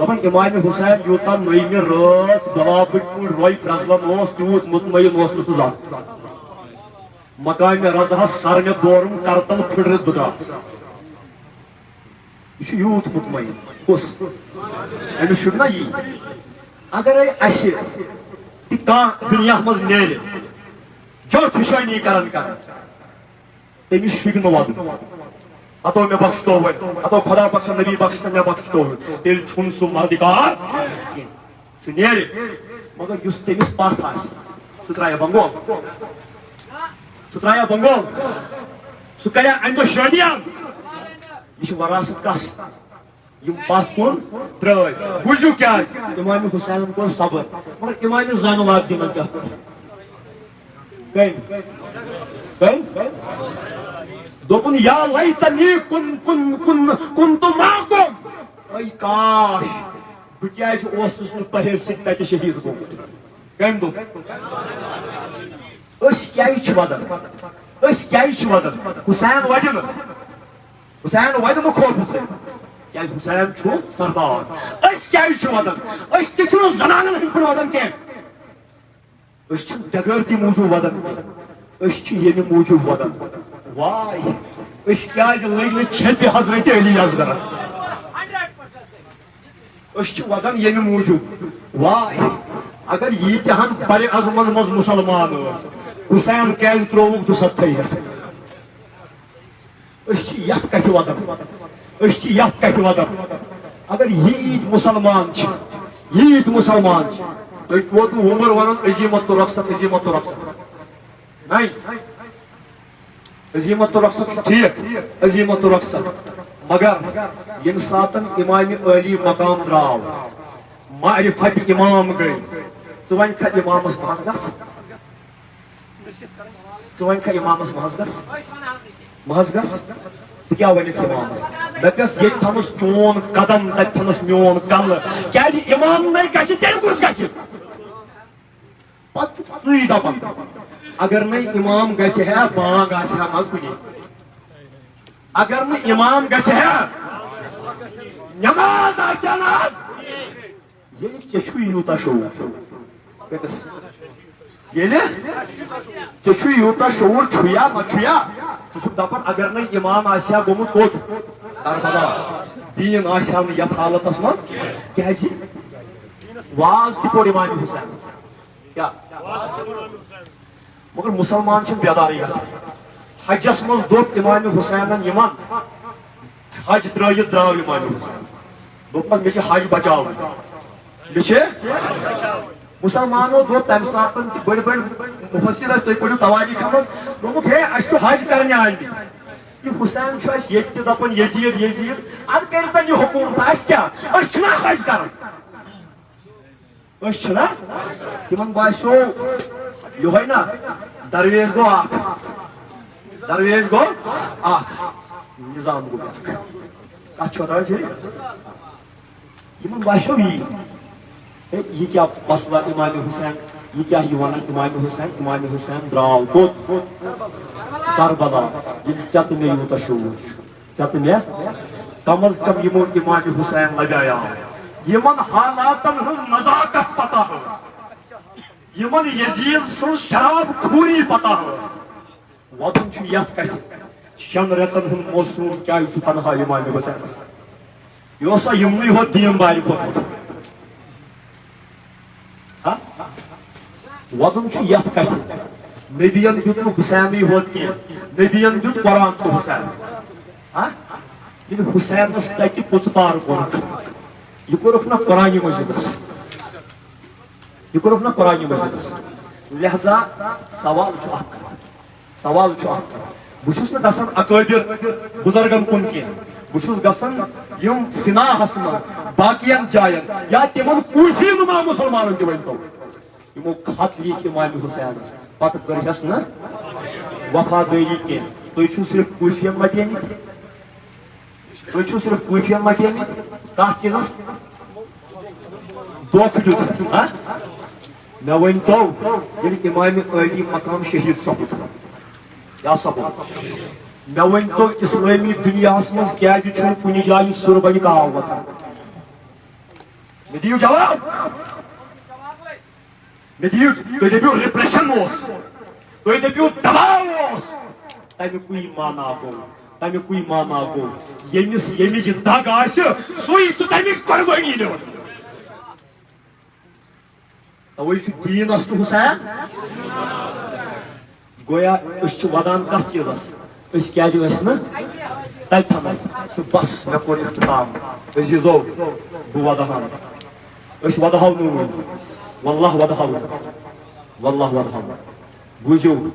دَپان، امام حسین یوٗتاہ نٔیمہِ رٲژ گۄلابٕکۍ پٲٹھۍ روے پرٛزلان اوس، تیوٗت مطمئن اوس نہٕ سُہ زانٛہہ۔ مقامِ رضاہس سر مےٚ دورُم، کرتل پھُٹرِتھ بہٕ درٛاس۔ یہِ چھُ یوٗت مطمئن۔ کُس؟ أمِس چھُنہٕ نا یی۔ اگرے اَسہِ تہِ کانٛہہ دُنیاہَس منٛز نیرِ، جو فِشٲنی کران کران، تٔمِس شُرۍ نہٕ وَدُن۔ ہتو مےٚ بخشتو وۄنۍ، ہتو خدا بخشن، نبی بخشن، مےٚ بخشتو وۄنۍ۔ تیٚلہِ چھُنہٕ سُہ مردِ کار کینٛہہ۔ سُہ نیرِ، مگر یُس تٔمِس پتھ آسہِ، سُہ ترٛایہِ بنگول۔ سُہ ترٛایہِ بنگول۔ سُہ کرِ اَمہِ دۄہ شٲدیان۔ یہِ چھِ وراثت کس؟ یِم پتھ کُن ترٛٲے۔ بوٗزِو کیٛازِ؟ امام حسینن کوٚر صبر۔ مگر امام زین العابدینن کیٛاہ کوٚر؟ کٔمۍ؟ کٔمۍ؟ دوٚپُن، "یا لیتنی کن، کن، کن، کنت معکم۔" اے کاش، بہٕ کیٛازِ اوسُس نہٕ تۄہے سۭتۍ تَتہِ شہیٖد گوٚمُت؟ کٔمۍ دوٚپ؟ أسۍ کیٛازِ چھِ وَدان؟ أسۍ کیٛازِ چھِ وَدان؟ حسین وَدِ نہٕ۔ حسین وَدِ نہٕ خوفہٕ سۭتۍ۔ کیٛازِ حسین چھُ سردار۔ أسۍ کیٛازِ چھِ وَدان؟ أسۍ تہِ چھِنہٕ زنانن ہٕنٛدۍ پٲٹھۍ وَدان کینٛہہ۔ أسۍ چھِنہٕ بغٲرتی موٗجوٗب وَدان کینٛہہ۔ أسۍ چھِ ییٚمہِ موٗجوٗب وَدان۔ واے، أسۍ کیٛازِ لٔگۍ نہٕ چھپہِ حضرت علی اصغرس؟ أسۍ چھِ وَدان ییٚمہِ موٗجوٗب۔ واے، اگر ییٖتیٛاہَن بَرِ اعظمَن منٛز مُسلمان ٲسۍ، حسین کیٛازِ ترٛووُکھ دُسَتتھٕے ہٮ۪تھ؟ أسۍ چھِ یَتھ کَتھِ وَدان۔ أسۍ چھِ یَتھ کَتھِ وَدان۔ اگر ییٖتۍ مُسلمان چھِ، ییٖتۍ مُسلمان چھِ، تُہۍ ووتوٕ وُمبر وَنان عزیمت تہٕ رۄخصت، عزیمت تہٕ رۄخصت۔ نَے۔ عزیمت تہٕ رۄخصت چھُ ٹھیٖک، عزیمت تہٕ رۄخصت۔ مگر ییٚمہِ ساتن امام عالی مقام درٛاو، معرفت امام گٔے، ژٕ وۄنۍ کھا امامس محض گژھ؟ ژٕ وۄنۍ کھا امامس محض گژھ؟ محض گژھ؟ ژٕ کیٛاہ ونکھ امامس؟ دپٮ۪س، ییٚتہِ تھنس چون قدم، تتہِ تھنس میون کلہٕ۔ کیٛازِ امام نے گژھِ، تیٚلہِ کُس گژھِ؟ پتہٕ چھُکھ ژٕے دپان، اگر نَے امام گژھِ ہا، بانگ آسہِ ہا نہ کُنہِ۔ اگر نہٕ امام گژھِ ہا، نماز آسہِ ہا نہ حظ۔ ییٚلہِ ژےٚ چھُے یوٗتاہ شعوٗر، کٔمِس؟ ییٚلہِ ژےٚ چھُے یوٗتاہ شعوٗر، چھُیا نہ چھُیا؟ ژٕ چھُکھ دپان، اگر نَے امام آسہِ ہا گوٚمُت کوٚت؟ کربلا۔ دیٖن آسہِ ہا نہٕ یتھ حالتس منٛز۔ کیٛازِ؟ واز تہِ پوٚر امام حسین۔ کیٛاہ؟ مگر مُسلمان چھِنہٕ بیدارٕے گژھان۔ حجس منٛز دوٚپ امام حسینن یِمن، حج ترٲوِتھ درٛاو امام حسین۔ دوٚپمَس، "مےٚ چھِ حج بچاوٕنۍ۔ مےٚ چھِ۔" مُسلمانو دوٚپ تَمہِ ساتہٕ تہِ، بٔڑۍ بٔڑۍ مُفسِر ٲسۍ، تُہۍ پٔرِو تواریٖخ منٛز، دوٚپُکھ، "ہے، اَسہِ چھُ حج کرنہِ آمٕتۍ۔ یہِ حسین چھُ اَسہِ ییٚتہِ تہِ دَپان، یزید، یزید، اَدٕ کٔرِتن یہِ حکوٗمت، اَسہِ کیٛاہ؟ أسۍ چھِنہ حج کران؟" أسۍ چھِنا؟ تِمن باسیو یِہوٚے نا، درویش گوٚو اکھ۔ درویش گوٚو اکھ۔ نظام گوٚو اکھ۔ کتھ چھو تران فِکرِ؟ یِمن باسیو یی۔ ہے، یہِ کیٛاہ مسلہٕ امام حسین؟ یہِ کیٛاہ یہِ ونان امام حسین؟ امام حسین درٛاو کوٚت؟ کربلا۔ ییٚلہِ ژےٚ تہٕ مےٚ یوٗتاہ شعوٗر چھُ۔ ژےٚ تہٕ مےٚ کم از کم یِمو امام حسین لبیاو۔ یِمن حالاتن ہٕنٛز نزاکت پتہ ٲس۔ یِمن یزید سٕنٛز شراب خوری پتہ ٲس۔ وَدُن چھُ یتھ کتھِ، شٮ۪ن رٮ۪تن ہُنٛد موسوٗم کیٛازِ چھُ تنہا امام حسینس؟ یہِ اوسا یِمنٕے ہوت دیٖن بارِ کوٚرمُت؟ ہا؟ وَدُن چھُ یَتھ کَتھِ، نبیَن دیُت نہٕ حُسینٕے ہوت کینٛہہ، نبیَن دیُت قرآن تہٕ حُسین۔ ہا؟ ییٚلہِ حُسینَس تَتہِ پُژٕ پار کوٚرُکھ، یہِ کوٚرُکھ نہ قرآنِ مجیٖدَس، یہِ کوٚرُکھ نہ قرآنِ مجیٖدَس۔ لہذا سوال چھُ اَکھ کَتھ، سوال چھُ اکھ۔ بہٕ چھُس نہٕ گژھان اکٲبر بزرگن کُن کینٛہہ، بہٕ چھُس گژھان یِم فناہس منٛز باقین جاین یا تِمن کوٗفی نُما مُسلمانن تہِ ؤنۍتو۔ یِمو خط لیکھ امام حسینس، پتہٕ کٔرہس نہٕ وفادٲری کینٛہہ۔ تُہۍ چھِو صرف کوٗفین متیمٕتۍ، تُہۍ چھِو صرف کوٗفین متیمٕتۍ۔ کتھ چیٖزس؟ دھوکہٕ دیُت۔ ہا؟ مےٚ ؤنۍ تو، ییٚلہِ امام علی مقام شہید سپُد، کیٛاہ سپُد؟ مےٚ ؤنۍ تو، اسلٲمی دُنیاہس منٛز کیٛازِ چھُنہٕ کُنہِ جایہِ سُربنہِ کاو وۄتھان؟ مےٚ دِیِو جواب۔ مےٚ دِیِو، تُہۍ دٔپِو repression اوس، تُہۍ دٔپِو دباو اوس۔ تَمیُکُے معنہ گوٚو، تَمیُکُے معنہ گوٚو، ییٚمِس ییٚمِچ دگ آسہِ، سُے چھُ تَمِچ قۄربٲنی نِوان۔ تَوَے چھُ دیٖن اصل حسین۔ گویا أسۍ چھِ وَدان کَتھ چیٖزَس؟ أسۍ کیٛازِ ٲسۍ نہٕ تَتہِ تھَنَس؟ تہٕ بَس، مےٚ کوٚر اختتام۔ عزیٖزو، بہٕ وَدٕ ہَن۔ أسۍ وَدٕ ہَو نہٕ وٕنہِ۔ واللہ وَدٕ ہَو نہٕ۔ واللہ وَدٕ ہَو نہٕ۔ بوٗزِو،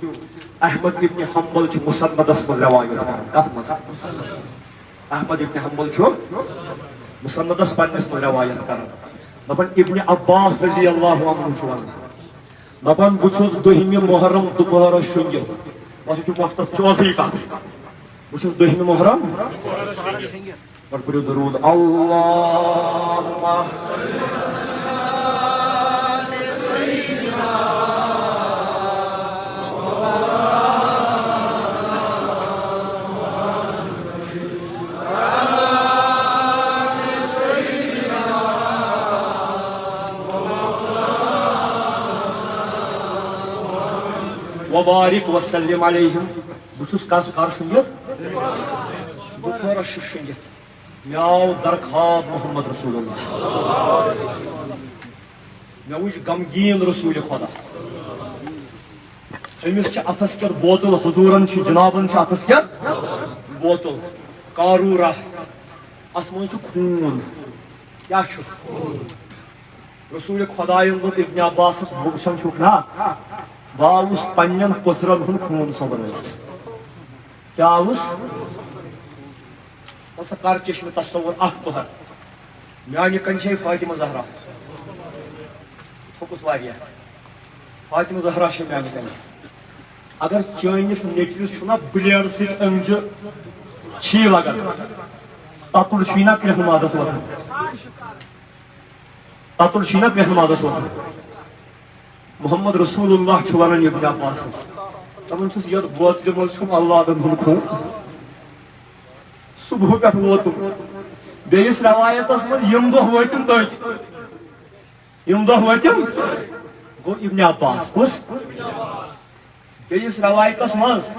احمد ابن حنبل چھُ مسندس منٛز رِوایت کران۔ کَتھ منٛز؟ احمد ابن حنبل چھُ مسندس پننِس منٛز رِوایت کران۔ دَپان، ابن عباس رضی اللہ عنہ چھُ وَنان، دَپان، بہٕ چھُس دٔہمہِ محرم دُپہرس شۄنٛگِتھ۔ بس، یہِ چھُ وقتس، چھُ ٲخری کتھ۔ بہٕ چھُس دٔہمہِ محرم۔ پتہٕ پٔرِو درود۔ اللہم وبارک وسلم علیہم۔ بہٕ چھُس کر، کر شۄنٛگِتھ؟ بہٕ چھُس شۄنٛگِتھ۔ مےٚ آو درخواب محمد رسول اللہ۔ مےٚ وٕچھ غمگیٖن رسول خدا۔ أمِس چھِ اَتھَس کٮ۪تھ بوتل، حضوٗرَن چھِ، جنابَن چھِ اَتھَس کٮ۪تھ بوتل، قارورہ۔ اَتھ منٛز چھُ خوٗن۔ کیٛاہ چھُ؟ رسول خدایَن دوٚپ ابن عباسَس، "بہٕ وٕچھان چھُکھ نا، بہٕ آوُس پنٛنٮ۪ن پٔتھرَن ہُنٛد خوٗن سۄمبرٲوِتھ۔" کیٛاہ آوُس؟ وَلہٕ سا کر چشمہِ تصور اکھ پٔہر۔ میانہِ کنہِ چھے فاطمہ زہرا۔ تھوٚکُس واریاہ۔ فاطمہ زہرا چھے میانہِ کنہِ۔ اگر چٲنِس نیٚچوِس چھُنا بلیڈ سۭتۍ أنجہِ چھی لگان، تَتُل چھُے نا کرٛٮ۪ہنہٕ مازَس وۄتھان۔ تَتُل چھُے نا کرٛٮ۪ہنہٕ مازَس وۄتھان۔ محمد رسول اللہ چھُ وَنان ابن عباسَس، دَپان چھُس، یَتھ بوتلہِ منٛز چھُم اولادَن ہُنٛد خوٗن۔ صُبحہٕ پٮ۪ٹھ ووتُم۔ بیٚیِس رٮ۪وایتَس منٛز، یِم دۄہ وٲتِم تٔتھۍ۔ یِم دۄہ وٲتِم۔ گوٚو ابن عباس۔ کُس؟ بیٚیِس رٮ۪وایتَس منٛز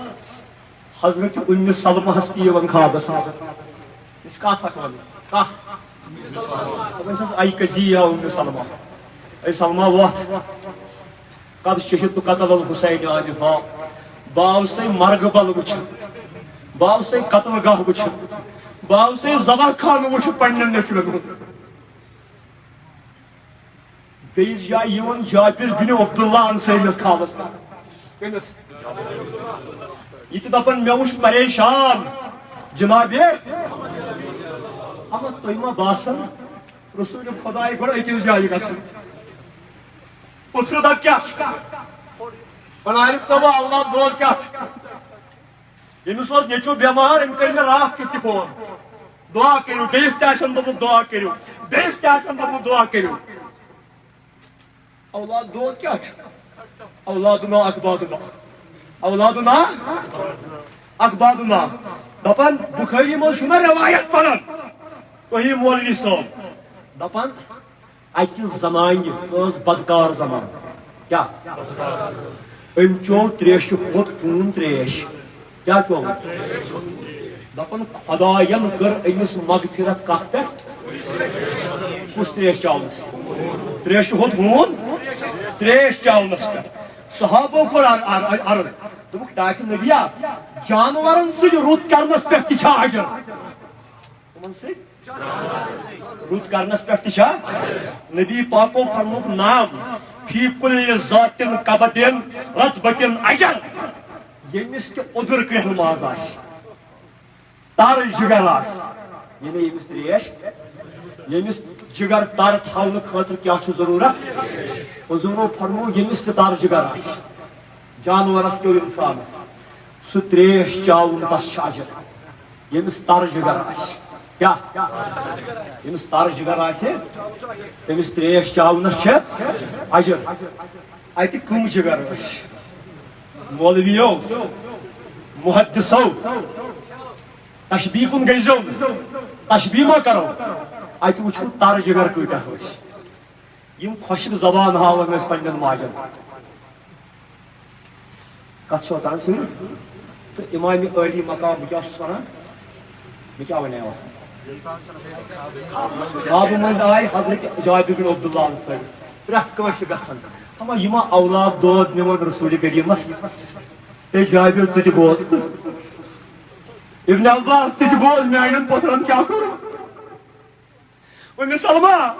حضرت اُمِّ سلمہَس تہِ یِوان خوابَس منٛز۔ یہِ چھِ کَتھ اَکھ وَنٕنۍ۔ کَس؟ دَپان چھَس، "اَے قضی یا اُمِّ سلمہ، اے سلمہ وۄتھ۔ قد شہدت قتل الحسین آنفا۔ بہٕ آوسَے مرگہٕ بَل وٕچھِتھ۔ بہٕ آوسَے قتل گاہ وٕچھِتھ۔ بہٕ آوسَے ذبح خانہٕ وٕچھِتھ پنٛنٮ۪ن نیٚچوٮ۪ن ہُنٛد۔" بیٚیِس جایہِ یِوان جابر بن عبداللہ انصٲری یَس خوابَس منٛز۔ کٔمِس؟ یہِ تہِ دَپان، مےٚ وٕچھ پریشان جنابِ۔ اما تۄہہِ ما باسان رسول خداے گۄڈٕ أکِس جایہِ گژھُن؟ پُترٕ دَپ کیٛاہ چھُ؟ پناہِک صٲب، اولاد دود کیٛاہ چھُ؟ ییٚمِس اوس نیٚچوٗ بٮ۪مار، أمۍ کٔرۍ مےٚ راتھ کیُتھ تہِ فون، "دُعا کٔرِو"، بیٚیِس تہِ آسن دوٚپمُت، "دُعا کٔرِو"، بیٚیِس تہِ آسن دوٚپمُت، "دُعا کٔرِو"۔ اولاد دود کیٛاہ چھُ؟ اولادنا اکبادنا۔ اولادنا اکبادنا۔ دَپان بُخٲری منٛز چھُنہ رِوایت پَران، تُہی مولوی صٲب۔ دَپان اَکہِ زمانہِ، سۄ ٲس بدکار زمانہٕ۔ کیٛاہ؟ أمۍ چوٚو تریشہِ ہوٚت ہوٗن تریش۔ کیٛاہ چوٚو؟ دَپان خۄدایَن کٔر أمِس مغفرت کَتھ پٮ۪ٹھ؟ کُس تریش چاونَس؟ تریشہِ ہوٚت ہوٗن تریش چاونَس پٮ۪ٹھ۔ صحابو کوٚر عر-، عر-، عرض، دوٚپُکھ، "ٹاٹھہِ نبیا، جانوَرَن سۭتۍ رُت کَرنَس پٮ۪ٹھ تہِ چھا اجر؟" تِمَن سۭتۍ؟ رُت کرنس پٮ۪ٹھ تہِ چھا؟ نبی پاکو فرمووُکھ، "نعم، فی کل ذات کبد رطبۃ اجر۔" ییٚمِس تہِ اوٚدُر کرٛیٚہن ماز آسہِ، تر جگر آسہِ، یعنی ییٚمِس تریش، ییٚمِس جگر تر تھاونہٕ خٲطرٕ کیٛاہ چھُ ضروٗرت؟ حضوٗرو فرموو، ییٚمِس تہِ تر جگر آسہِ، جانورس کیو انسانس، سُہ تریش چاوُن، تس چھِ اجر۔ ییٚمِس تر جگر آسہِ، کیٛاہ؟ ییٚمِس تر جگر آسہِ، تٔمِس تریش چاونس چھِ اجر۔ اتہِ کٕم جگر ٲسۍ؟ مولویو، محدثو، تشبیہ کُن گٔژھۍزیو نہٕ۔ تشبیہ ما کرو؟ اتہِ وٕچھو تر جگر کۭتیاہ ٲسۍ۔ یِم خۄشِک زبان ہاوان ٲسۍ پننٮ۪ن ماجن۔ کتھ چھو تام سُے؟ تہٕ امام عٲلی مقام، بہٕ کیٛاہ چھُس ونان؟ مےٚ کیٛاہ ونے اوس؟ خوابہٕ منٛز آے حضرت جابر بن عبداللہ صٲب پرٛٮ۪تھ کٲنٛسہِ گژھان۔ ہما یِما اولاد دود نِوان رسول کریمس۔ اے جابر، ژٕ تہِ بوز۔ ابن عباس، ژٕ تہِ بوز، میانٮ۪ن پۄتھرن کیٛاہ کوٚرُکھ۔ أمِس سلما،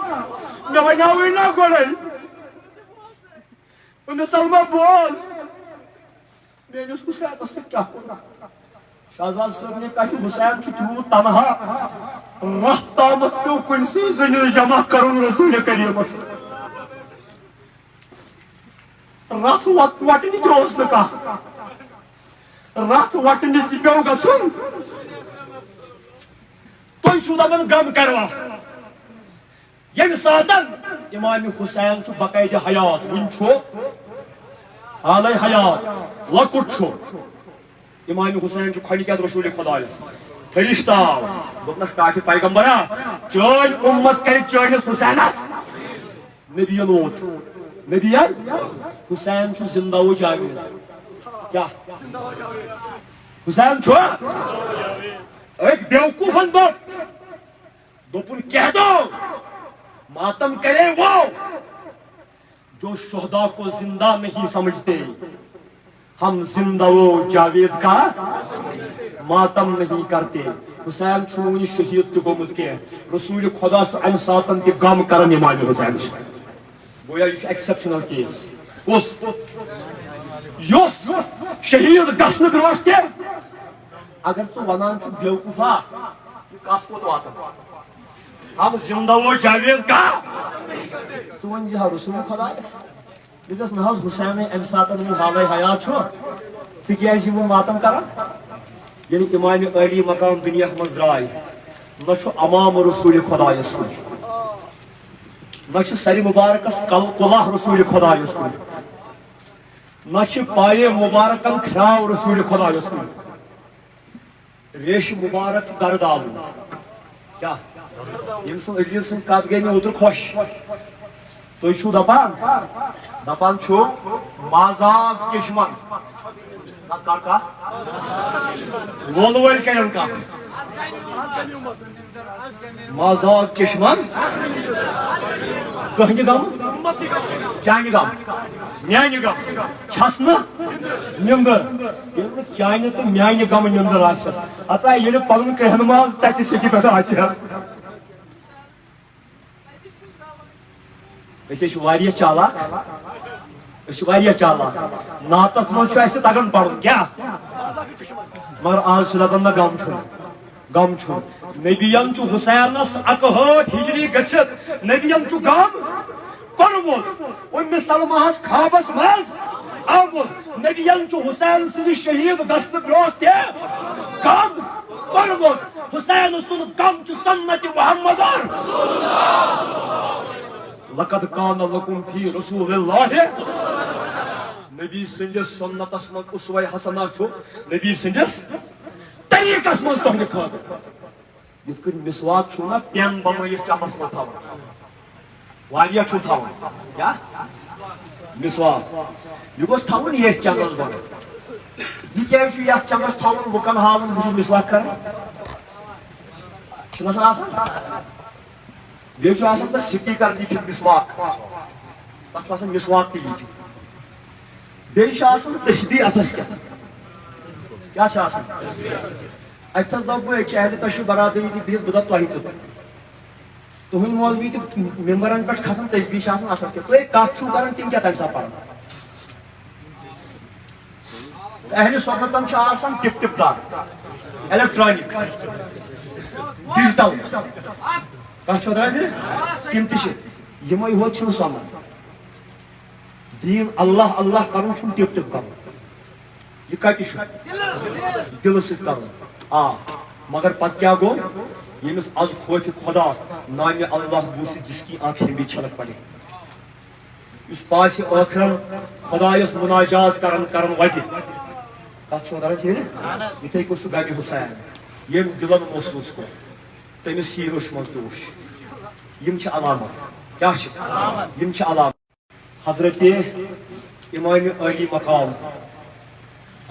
مےٚ وَنیٛاوُے نا گۄڈَے۔ أمِس سلما بوز، میٲنِس حسینَس سۭتۍ کیٛاہ کوٚر۔ شہزاد صٲب نے کَتھِ، حسین چھُ تیوٗت تنہا، رَتھ تامَتھ پیوٚو کُنہِ سٕے زٔنِس جمع کَرُن رسول کریٖمَس۔ رَتھ وَٹ-، وَٹنہِ تہِ اوس نہٕ کانٛہہ۔ رَتھ وَٹنہِ تہِ پیوٚو گژھُن۔ تُہۍ چھِو دَپان غم کَروا؟ ییٚمہِ ساتن امام حسین چھُ باقاعدٕ حیات، وُنہِ چھُ حالے حیات، لۄکُٹ چھُ۔ امام حسین چھُ کھۄنہِ کٮ۪تھ رسول خدایس۔ فرشتہٕ آو، دوٚپنس، "کاٹھِ پیغمبرا، چٲنۍ اُمت کرِ چٲنِس حسینس؟" نبیَن ووت، نبیَن، حسین چھُ زندہ و جاوید۔ کیٛاہ؟ حسین چھُ؟ أکۍ بیوقوٗفن دوٚپ، دوٚپُن، "کہہ دو، ماتم کرے وہ جو شہدا کو زندہ نہیں سمجھتے، ہم زندہ و جاوید کا ماتم نہیں کرتے۔" حسین چھُنہٕ وُنہِ شہید تہِ گوٚمُت کینٛہہ۔ رسول خدا چھُ امہِ ساتن تہِ غم کران امام حسین سُنٛد۔ گویا یہِ چھُ exceptional case۔ کُس؟ یُس شہید گژھنہٕ برونٛٹھ تہِ اگر ژٕ ونان چھُکھ، "بیوقوفا، یہِ کتھ کوٚت واتان؟ ہم زندہ و جاوید کا؟" ژٕ ؤنۍ زِ ہا رسول خدایس۔ دوٚپمس، "نہ حظ، حسینٕے امہِ ساتن وُنہِ حالے حیات چھُ، ژٕ کیازِ یِمن ماتم کران؟" ییٚلہِ امام عالی مقام دُنیاہس منٛز درٛاے، نہ چھُ امام رسول خدایس کُن، نہ چھُ سرِ مبارکس کل کلہہ رسول خدایس کُن، نہ چھُ پایے مبارکن کھراو رسول خدایس کُن۔ ریشہِ مبارک چھُ گرد آلود۔ کیٛاہ؟ ییٚمہِ سٕنٛز عجیٖب سٕنٛز کتھ گٔے مےٚ اوترٕ خۄش۔ تُہۍ چھِو دپان، دپان چھِو، "مازاگ چشمن۔" کتھ کر کتھ؟ وول وٲلۍ کرن کتھ۔ مازاگ چشمن۔ کٕہٕنٛدِ غم؟ چانہِ غم؟ میانہِ غم؟ چھس نہٕ نِندٕر۔ ییٚلہِ نہٕ چانہِ تہٕ میانہِ غمہٕ نِندٕر آسٮ۪س، ہتا ییٚلہِ پنُن کہنہٕ ماز تتہِ سیٚکہِ پٮ۪ٹھ آسہِ ہا۔ أسۍ حظ چھِ واریاہ چالاک، أسۍ چھِ واریاہ چالاک۔ نعتس منٛز چھُ اَسہِ تگان پرُن، کیٛاہ؟ مگر آز چھِ دپان، نہ، غم چھُنہٕ، غم چھُنہٕ۔ نبیَن چھُ حسینس اکہٲٹھ ہجری گٔژھِتھ نبیَن چھُ غم کوٚرمُت۔ اُمہِ سلمہس خوابس منٛز آمُت۔ نبیَن چھُ حسین سٕنٛدِ شہید گژھنہٕ برونٛٹھ تہِ غم کوٚرمُت۔ حسین سُنٛد غم چھُ سنت محمد۔ لقد کان لکم فی رسول اللہ۔ نبی سٕنٛدِس سنتس منٛز اسوہ حسنہ چھُ، نبی سٕنٛدِس طریٖقس منٛز تُہنٛدِ خٲطرٕ۔ یِتھ کٔنۍ مسواک چھُو نا پٮ۪ن بنٲیِتھ چندس منٛز تھاوان، واریاہ چھُو تھاوان۔ کیٛاہ؟ مسواک۔ یہِ گوٚژھ تھاوُن ییٚتھۍ چندس بۄن۔ یہِ کیٛازِ چھُ یتھ چندس تھاوُن، لُکن ہاوُن، بہٕ چھُس مسواک کران؟ چھُنہ سا آسان؟ بیٚیہِ چھُ آسان تتھ سپیکر لیٖکھِتھ مسواک۔ تتھ چھُ آسان مسواک تہِ لیٖکھِتھ۔ بیٚیہِ چھُ آسان تسبیح اتھس کٮ۪تھ۔ کیٛاہ چھُ آسان؟ اتہِ تھس دپہٕ بہٕ، أکۍ چھِ اہلِ تشیع برادری تہِ بِہِتھ، بہٕ دپہٕ تۄہہِ تہِ۔ تُہنٛدۍ مولوی تہِ ممبرن پٮ۪ٹھ کھسان، تسبیح چھِ آسان اتھس کٮ۪تھ۔ تُہۍ کتھ چھِو کران، تِم کیٛاہ تمہِ ساتہٕ پران؟ اہلِ سنتن چھُ آسان ٹِپ ٹِپ دار، electronic، digital۔ کتھ چھو تران فکرِ؟ تِم تہِ چھِ۔ یِمے ہوت چھُنہٕ سۄ مت۔ دیٖن اللہ اللہ کرُن چھُنہٕ ٹِپ ٹِپ کرُن۔ یہِ کتہِ چھُ؟ دِلہٕ سۭتۍ کرُن۔ آ، مگر پتہٕ کیٛاہ گوٚو؟ ییٚمِس از خوفِ خدا، نامِ اللہ بوٗزِتھ، جس کی آنکھیں بھی چھلک پڑے۔ یُس پاسہِ ٲخرن خدایس مناجات کران کران وتہِ۔ کتھ چھُ کران ٹھیٖک؟ یِتھے پٲٹھۍ چھُ غمِ حسین۔ ییٚمۍ دِلن محسوٗس کوٚر، تٔمِس یی أچھ منٛز تہِ اوٚش۔ یِم چھِ علامت۔ کیٛاہ چھِ؟ یِم چھِ علامت۔ حضرت امام علی مقام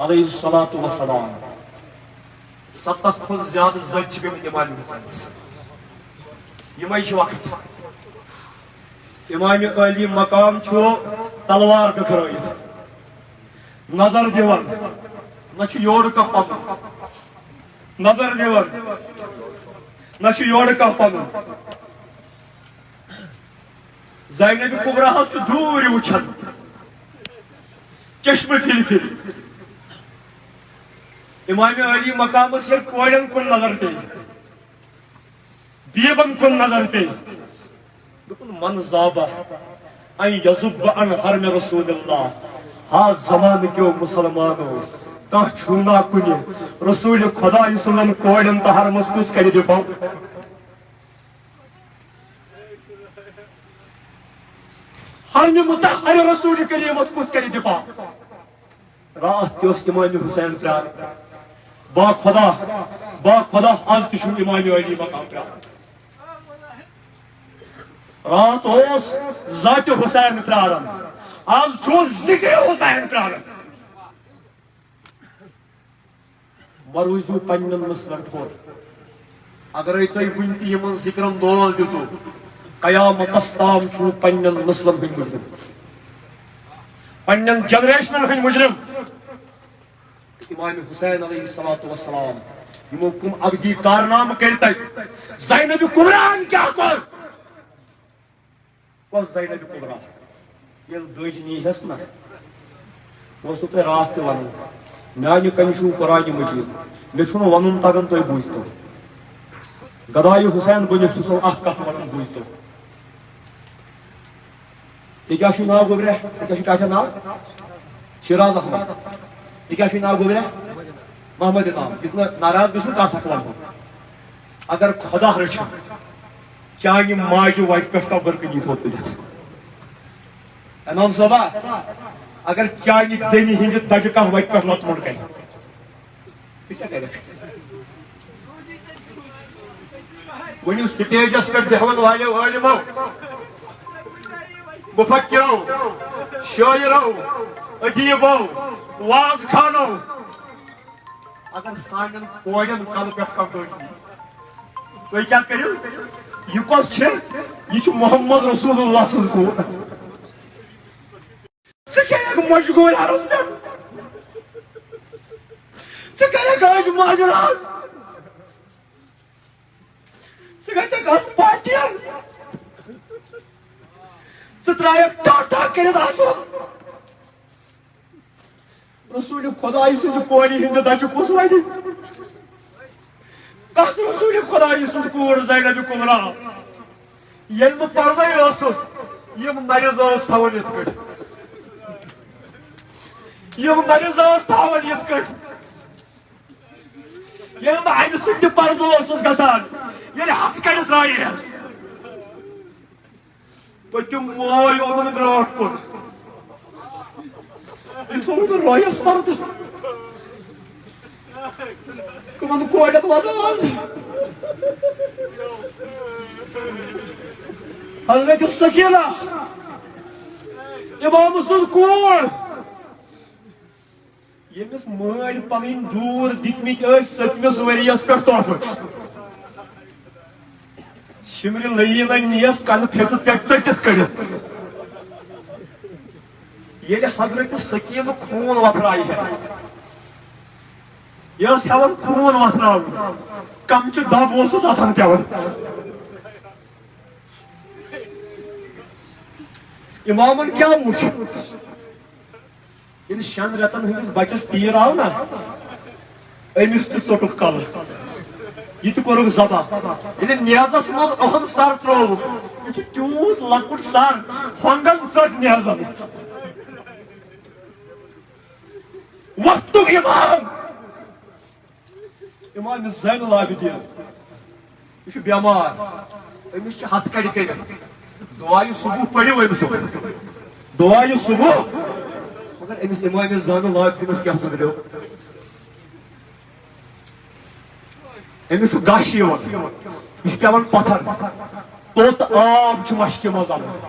علیہ الصلوۃ والسلام۔ ستتھ کھۄتہٕ زیادٕ زٔدۍ چھِ گٔمٕتۍ امام حسینس۔ یِمے چھِ وقت۔ امام علی مقام چھُ تلوار ٹکرٲیِتھ نظر دِوان، نہ چھُ یورٕ کانٛہہ پکان۔ نظر دِوان، نہ چھُ یورٕ کانٛہہ پکان۔ زینب کبریٰ ہس چھُ دوٗرِ وٕچھان، چشمہٕ پھِرِ پھِرِ۔ امام علی مقامس ییٚلہِ کورٮ۪ن کُن نظر پیٚیہِ، بیبن کُن نظر پیٚیہِ، دوٚپُن، "من ذاب ان یذب عن حرم رسول اللہ۔" ہا زمانہٕ کیو مسلمانو، کانٛہہ چھُو نا کُنہِ رسول خدایہِ سٕنٛدٮ۪ن کورٮ۪ن تہٕ حرمس کُس کرِ دِفاع؟ حرم مطہر رسول کریمس کُس کرِ دفاع؟ راتھ تہِ اوس امام حسین پرٛاران۔ با خدا، با خدا، از تہِ چھُم امام علی مقام پرٛاران۔ راتھ اوس ذاتِ حسین پرٛاران، از چھُ ذکرِ حسین پرٛاران۔ مہ روٗزِو پننٮ۪ن نسلن ٹھوٚر۔ اگرے تۄہہِ وُنہِ تہِ یِمن ذِکرن دول دِتو، قیامتس تام چھُو پننٮ۪ن نسلن ہٕنٛدۍ مُجرم، پننٮ۪ن جنریشنن ہٕنٛدۍ مُجرم۔ امام حسین علیہ الصلوۃ والسلام، یِمو کم ابدی کارنامہٕ کٔرۍ تتہِ؟ زینب کبریٰ ہن کیٛاہ کوٚر؟ کۄس زینب کبریٰ؟ ییٚلہِ دٔج نیٖہس نہ، اوسُو تۄہہِ راتھ تہِ ونان، میانہِ کنہِ چھُو قرآنِ مجید، مےٚ چھُنہٕ ونُن تگان، تُہۍ بوٗزتو۔ گدایہِ حسین بٔنِتھ چھُ سو اکھ کتھ ونان، بوٗزتو۔ ژےٚ کیٛاہ چھُے ناو گوٚبریا؟ ژےٚ کیٛاہ چھُے ٹاٹھٮ۪ن ناو؟ شیراز احمد۔ ژےٚ کیٛاہ چھُے ناو گوٚبریا؟ محمد انعام۔ یُتھ نہٕ ناراض گژھُن، کتھ اکھ ونہو۔ اگر خدا رٔچھِن، چانہِ ماجہِ وتہِ پٮ۪ٹھ قبر کنی تھوٚد تُلِتھ۔ انعام صٲبا، اگر چانہِ بیٚنہِ ہٕنٛدِ دجہِ کانٛہہ وتہِ پٮ۪ٹھ لۄژمُت کرِ، ژٕ کیٛاہ کرکھ؟ ؤنِو سٹیجس پٮ۪ٹھ بیٚہوَن والیو عٲلمو، مفکرو، شٲعرو، ادیبو، وعظ خانو، اگر سانٮ۪ن کورٮ۪ن کلہٕ پٮ۪ٹھ کانٛہہ گٔنٛڈۍ یی، تُہۍ کیٛاہ کٔرِو؟ یہِ کۄس چھِ؟ یہِ چھِ محمد رسول اللہ سٕنٛز کوٗر۔ ژٕ کیٛاہ ہٮ۪کھ مجبوٗر عرض پٮ۪ٹھ؟ ژٕ کیٛاہ ہٮ۪کھ آز ماجہِ راز؟ ژٕ گژھکھ آز پارٹی۔ ژٕ ترٛایکھ ٹاٹا کٔرِتھ آسُن۔ رسول خدای سٕنٛزِ کورِ ہٕنٛدِ دَچہِ کُس وَنہِ؟ کس رسول خدای سٕنٛز کوٗر زینب کبریٰ؟ ییٚلہِ بہٕ پردے ٲسٕس، یِم نرِ زٲژ تھاوان یِتھ کٔٹھۍ۔ یِم نرِ زٲژ تھاوان یِتھ کٔٹھۍ۔ ییٚلہِ بہٕ اَمہِ سۭتۍ تہِ پردٕ اوسُس گژھان، ییٚلہِ ہتھ کٔرِتھ درٛایس۔ پٔتِم موے اوٚنُن برٛونٛٹھ کُن۔ یہِ تھوٚو نہٕ رویس پردٕ۔ کٕمن کورٮ۪ن وَنو آز؟ حضرت سکینہ، امام سٕنٛز کوٗر، ییٚمِس مٲلۍ پنٕنۍ دوٗر دِتمٕتۍ ٲسۍ سٔتمِس ؤرۍیَس پٮ۪ٹھ تحفہٕ۔ شِمرِ لٔیی لَنہِ نِیَس کَنہٕ پھیٚژٕ پٮ۪ٹھ ژٔٹِتھ کٔڑِتھ۔ ییٚلہِ حضرت سکینہٕ خوٗن وۄتھرایہِ ہے، یہِ ٲس ہٮ۪وان خوٗن وۄتھراوُن، کَمچہِ دَب اوسُس اَتھَن پٮ۪وان۔ اِمامَن کیٛاہ وُچھ؟ ییٚلہِ شٮ۪ن رٮ۪تن ہٕنٛدِس بچس تیٖر آو نا، أمِس تہِ ژوٚٹُکھ کلہٕ۔ یہِ تہِ کوٚرُکھ ذبح۔ ییٚلہِ نیزس منٛز اُہُنٛد سر ترٛووُکھ، یہِ چھُ تیوٗت لۄکُٹ سر، ہۄنٛگن ژٔٹ نیزن۔ وقتُک امام، امام زین العابدین، یہِ چھُ بٮ۪مار، أمِس چھِ ہتھ کڑِ کٔرِتھ۔ دعایہِ صبح پٔرِو أمۍ سُنٛد، دعایہِ صبح۔ مگر أمِس امام زین العابدینس کیٛاہ بگڑیو؟ أمِس چھُ غش یِوان، یہِ چھُ پٮ۪وان پتھر، توٚت آب چھُ مشکہِ منٛز اَنُن۔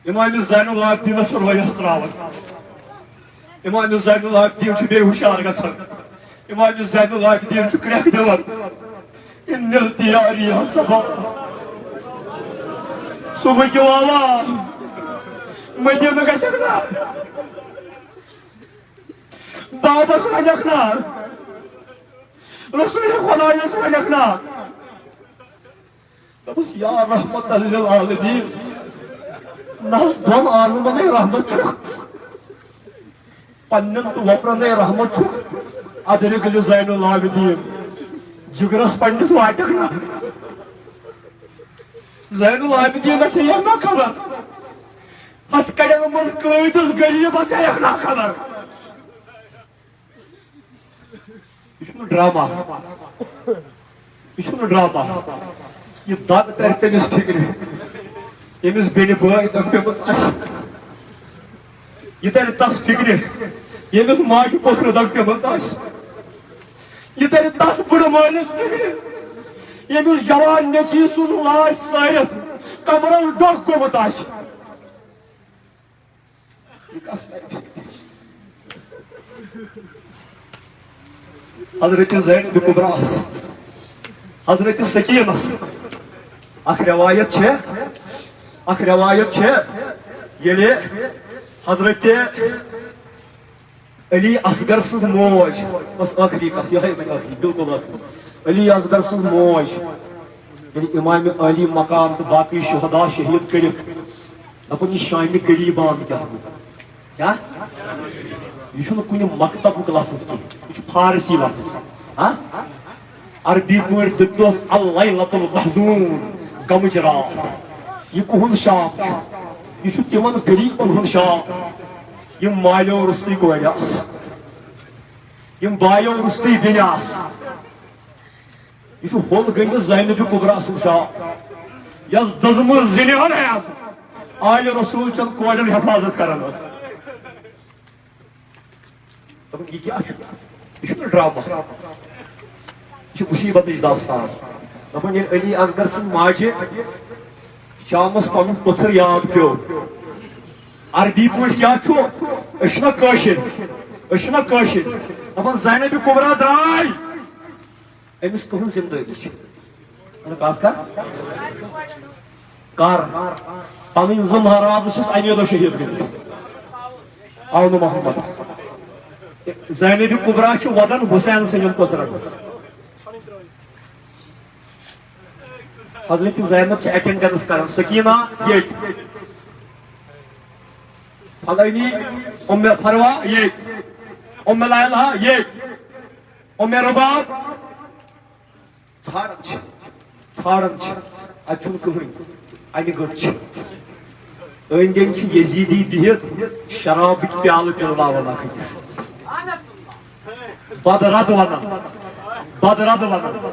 امام زین العابدینس چھُ رویس تراوان۔ امام زین العابدین چھُ بے ہُشار گژھان۔ امام زین العابدین چھُ کرٛٮ۪کھ دِوان۔ ان الدیار یا صبا۔ صبحٕکہِ والا، مدینہ گژھکھ نا؟ بابس ونکھ نا؟ رسول خدایس ونکھ نا؟ دوٚپُس، یا رحمت للعالمین، نہ حظ دۄن عالمن ہے رحمت چھُ، پننٮ۪ن تہٕ وۄپرن ہے رحمت چھُ، ادرک لزین العابدین، جگرس پننِس واٹکھ نہ۔ زین العابدینس ہے یہِ نہ خبر، ہتھ کڑٮ۪ن منٛز قٲدس غریبس ہے یہِ نہ خبر۔ یہِ چھُنہٕ ڈرامہ۔ یہِ چھُنہٕ ڈرامہ۔ یہِ دگ ترِ تٔمِس فِکرِ، ییٚمِس بیٚنہِ بٲے دگ پیٚمٕژ آسہِ۔ یہِ ترِ تس فِکرِ، ییٚمِس ماجہِ پوٚکھرِ دگ پیٚمٕژ آسہِ۔ یہِ ترِ تس بٕڈٕ مٲلِس فِکرِ، ییٚمِس جوان نیٚچوِ سُنٛد لاش سٲرِتھ قبرس ڈوٚکھ گوٚمُت آسہِ۔ حضرت زینب کبریٰ، حضرت سکینس، اکھ روایت چھے، اکھ روایت چھے، ییٚلہِ حضرت علی اصغر سٕنٛز موج، بس ٲخری کتھ، یہے وۄنۍ ٲخری، بالکل ٲخری۔ علی اصغر سٕنٛز موج، ییٚلہِ امام علی مقام تہٕ باقی شہدا شہید کٔرِکھ، دپان، یہِ شامہِ غریبان کیٛاہ گوٚو؟ کیٛاہ؟ یہِ چھُنہٕ کُنہِ مکتبُک لفظ کینٛہہ، یہِ چھُ فارسی لفظ۔ ہاں؟ عربی پٲٹھۍ دٔپۍتوس، اللیلۃ المحزون، غمٕچ راتھ۔ یہِ کُہُنٛد شاپ چھُ؟ یہِ چھُ تِمن غریٖبن ہُنٛد شاپ، یِم مالیو روٚستُے کورِ آسہٕ، یِم بایو روٚستُے بیٚنہِ آسہٕ۔ یہِ چھُ ہوٚل گٔنٛڈِتھ زینبِ کُبریٰ سُنٛد شاپ، یۄس دٔزمٕژ زِنہِ ہن ہٮ۪تھ آلِ رسول چٮ۪ن کورٮ۪ن حفاظت کران ٲس۔ دوٚپُن، یہِ کیٛاہ چھُ؟ یہِ چھُنہٕ ڈرامہ۔ یہِ چھُ مُصیٖبتٕچ داستان۔ دوٚپُن، ییٚلہِ علی اصغر سٕنٛدِ ماجہِ شامس پنُن پٔتھٕر یاد پیوٚو، عربی پٲٹھۍ کیٛاہ چھُ؟ أسۍ چھِنہ کٲشِر، أسۍ چھِنہ کٲشِر۔ دَپان، زینبِ کُبریٰ درٛاے، أمِس تُہٕنٛز ذمہٕ دٲری چھِ۔ مطلب، کَتھ کَر؟ کَر؟ پَنٕنۍ زٕ مہراز چھِس اَمے دۄہ شہیٖد گٔمٕتۍ۔ آو نہٕ محمد۔ زینبِ کُبریٰ چھِ وَدان حسین سٕنٛدٮ۪ن پٔترَن۔ حضرت زینب چھِ اٹینڈنس کران، سکینہ ییٚتہِ، فلٲنی، اُمہِ فروا ییٚتہِ، اُمہِ لیلہ ییٚتہِ، اُمہِ رباب۔ ژھانڈان چھِ، ژھانڈان چھِ، اتہِ چھُنہٕ کٕہٕنۍ، انہِ گٔٹ چھِ۔ أنٛدۍ أنٛدۍ چھِ یزیدی بِہِتھ، شرابٕکۍ پیالہٕ پِلناوان اکھ أکِس۔ بدرد ونان، بدرد ونان۔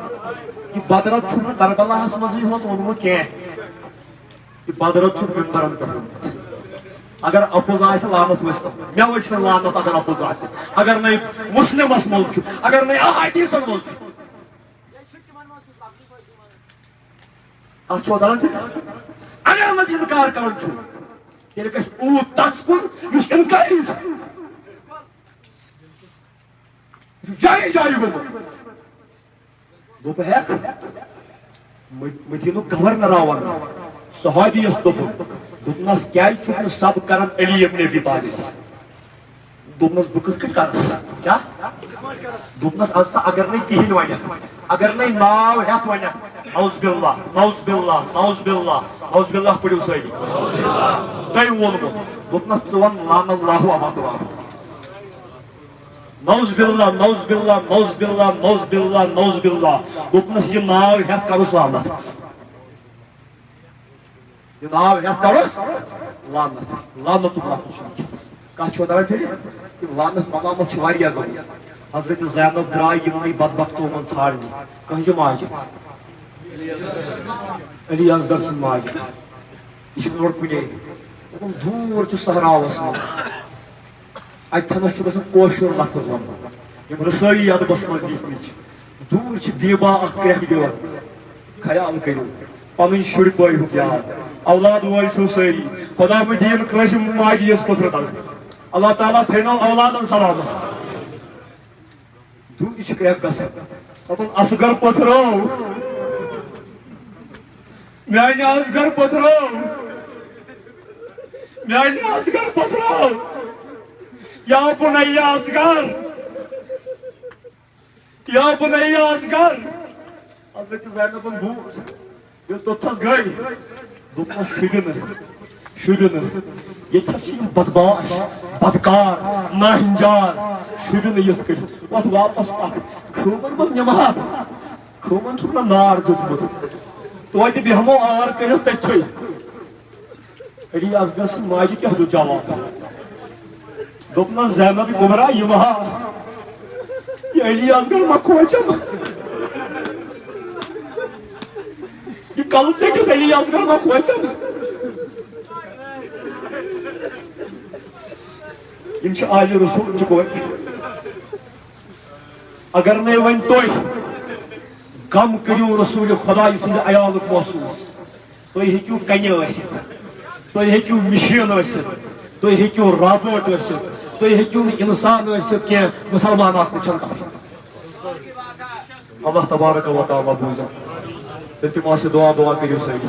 یہِ بدرد چھُنہٕ کربلاہس منٛزٕے ہوت ووٚنمُت کینٛہہ۔ یہِ بدرد چھُ ممبرن پٮ۪ٹھ ووٚنمُت۔ اگر اپُز آسہِ، لعنت ؤسۍ تَس۔ مےٚ ؤسۍ نہٕ لعنت اگر اپُز آسہِ۔ اگر نَے مسلمس منٛز چھُ، اگر نَے احادیثن منٛز چھُ۔ اتھ چھُوا تران فکر؟ اگر نہٕ انکار کران چھُ، تیٚلہِ گژھِ اوٗت تس کُن یُس انکاری چھُ۔ یہِ چھُ جایہِ جایہِ گوٚمُت۔ دوٚپ، ہیٚکھ؟ مد-، مدینُک گورنر آو وننہٕ۔ صحابیَس دوٚپُن، دوٚپنس، کیٛازِ چھُکھ نہٕ سب کران علی ابن ابی طالبس؟ دوٚپنس، بہٕ کِتھ کٔنۍ کرس؟ کیٛاہ؟ دوٚپنس، اَدٕ سا اگر نے کِہیٖنۍ ونکھ، اگر نے ناو ہٮ۪تھ ونکھ، نعوذ باللہ، نعوذ باللہ، نعوذ باللہ، نعوذ باللہ پٔرِو سٲری۔ تۄہہِ ووٚنمُت۔ دوٚپنس، ژٕ وَن لعن اللہ ابا تراب۔ نعوذ باللہ، نعوذ باللہ، نعوذ باللہ، نعوذ باللہ، نعوذ باللہ۔ دوٚپنَس، یہِ ناو ہٮ۪تھ کَرُس لعنت۔ یہِ ناو ہٮ۪تھ کَرُس لعنت۔ لعنتُک لفظ چھُ لیکھِتھ۔ کَتھ چھُ دَپان پھِرِ؟ یہِ لعنت مقامَس چھِ واریاہ گٔمٕژ۔ حضرت زینب درٛاے یِمنٕے بدبختو منٛز ژھانٛڈنہِ۔ کٕہٕنٛزِ ماجہِ؟ علی اصغر سٕنٛز ماجہِ۔ یہِ چھِنہٕ اورٕ کُنے۔ دوٚپُن، دوٗر چھُ صحراوَس منٛز۔ اَتہِ تھَنَس چھُ گژھان کٲشُر لفظ وَنُن۔ یِم رسٲیی ادبس منٛز لیکھمٕتۍ چھِ۔ دوٗر چھِ بیبا اکھ کرٛٮ۪کھ دِوان۔ خیال کٔرِو، پنٕنۍ شُرۍ پٲوِہُکھ یاد۔ اولاد وٲلۍ چھِو سٲری۔ خدا مہٕ دِیِن کٲنٛسہِ ماجہِ یِژھ پٔتھرٕ تل۔ اللہ تعالیٰ تھٲینو اولادن سلامت۔ دوٗرِ چھِ کرٛٮ۪کھ گژھان۔ دَپان، اصغر پٔتھرٲو۔ میانہِ اصغر پٔتھرٲو۔ میانہِ اصغر پٔتھرٲو۔ یا بُنَیَّ اصغر۔ یا بُنَیَّ اصغر۔ حضرت زینبن بوٗز۔ ییٚلہِ توٚتتھَس گٔے، دوٚپنَس، شُرِ نہٕ، شُرِ نہٕ۔ ییٚتہِ حظ چھِ یِم بدمعاش، بدکار، ناہنجار، شُرِ نہٕ یِتھ کٔنۍ۔ وۄتھ واپس پکھ۔ خٲمن منٛز نِمہٕ ہا۔ خٲمن چھُکھ نہ نار دیُتمُت۔ توتہِ بیٚہمو آر کٔرِتھ تٔتھٕے۔ علی اصغر سٕنٛدِ ماجہِ کیٛاہ دیُت جواب؟ دوٚپنَس، زینب کبریٰ، یہِ ما ہا، یہِ علی اصغر ما کھوژن؟ یہِ کلہٕ ژٔٹِتھ علی اصغر ما کھوژن؟ یِم چھِ آلِ رسول چہِ کورِ۔ اگر نے وۄنۍ تُہۍ غم کٔرِو رسول خدایہِ سٕنٛدِ عیالُک محسوٗس، تُہۍ ہیٚکِو کنہِ ٲسِتھ، تُہۍ ہیٚکِو مِشیٖن ٲسِتھ، تُہۍ ہیٚکِو رابوٹ ٲسِتھ، تُہۍ ہیٚکِو نہٕ اِنسان ٲسِتھ کینٛہہ، مُسلمان آسنٕچ چھَنہٕ کَتھٕے۔ اللہ تبارک و تعالیٰ بوٗزِو۔ تیٚلہِ تِم آسہِ دُعا، دُعا کٔرِو سٲری۔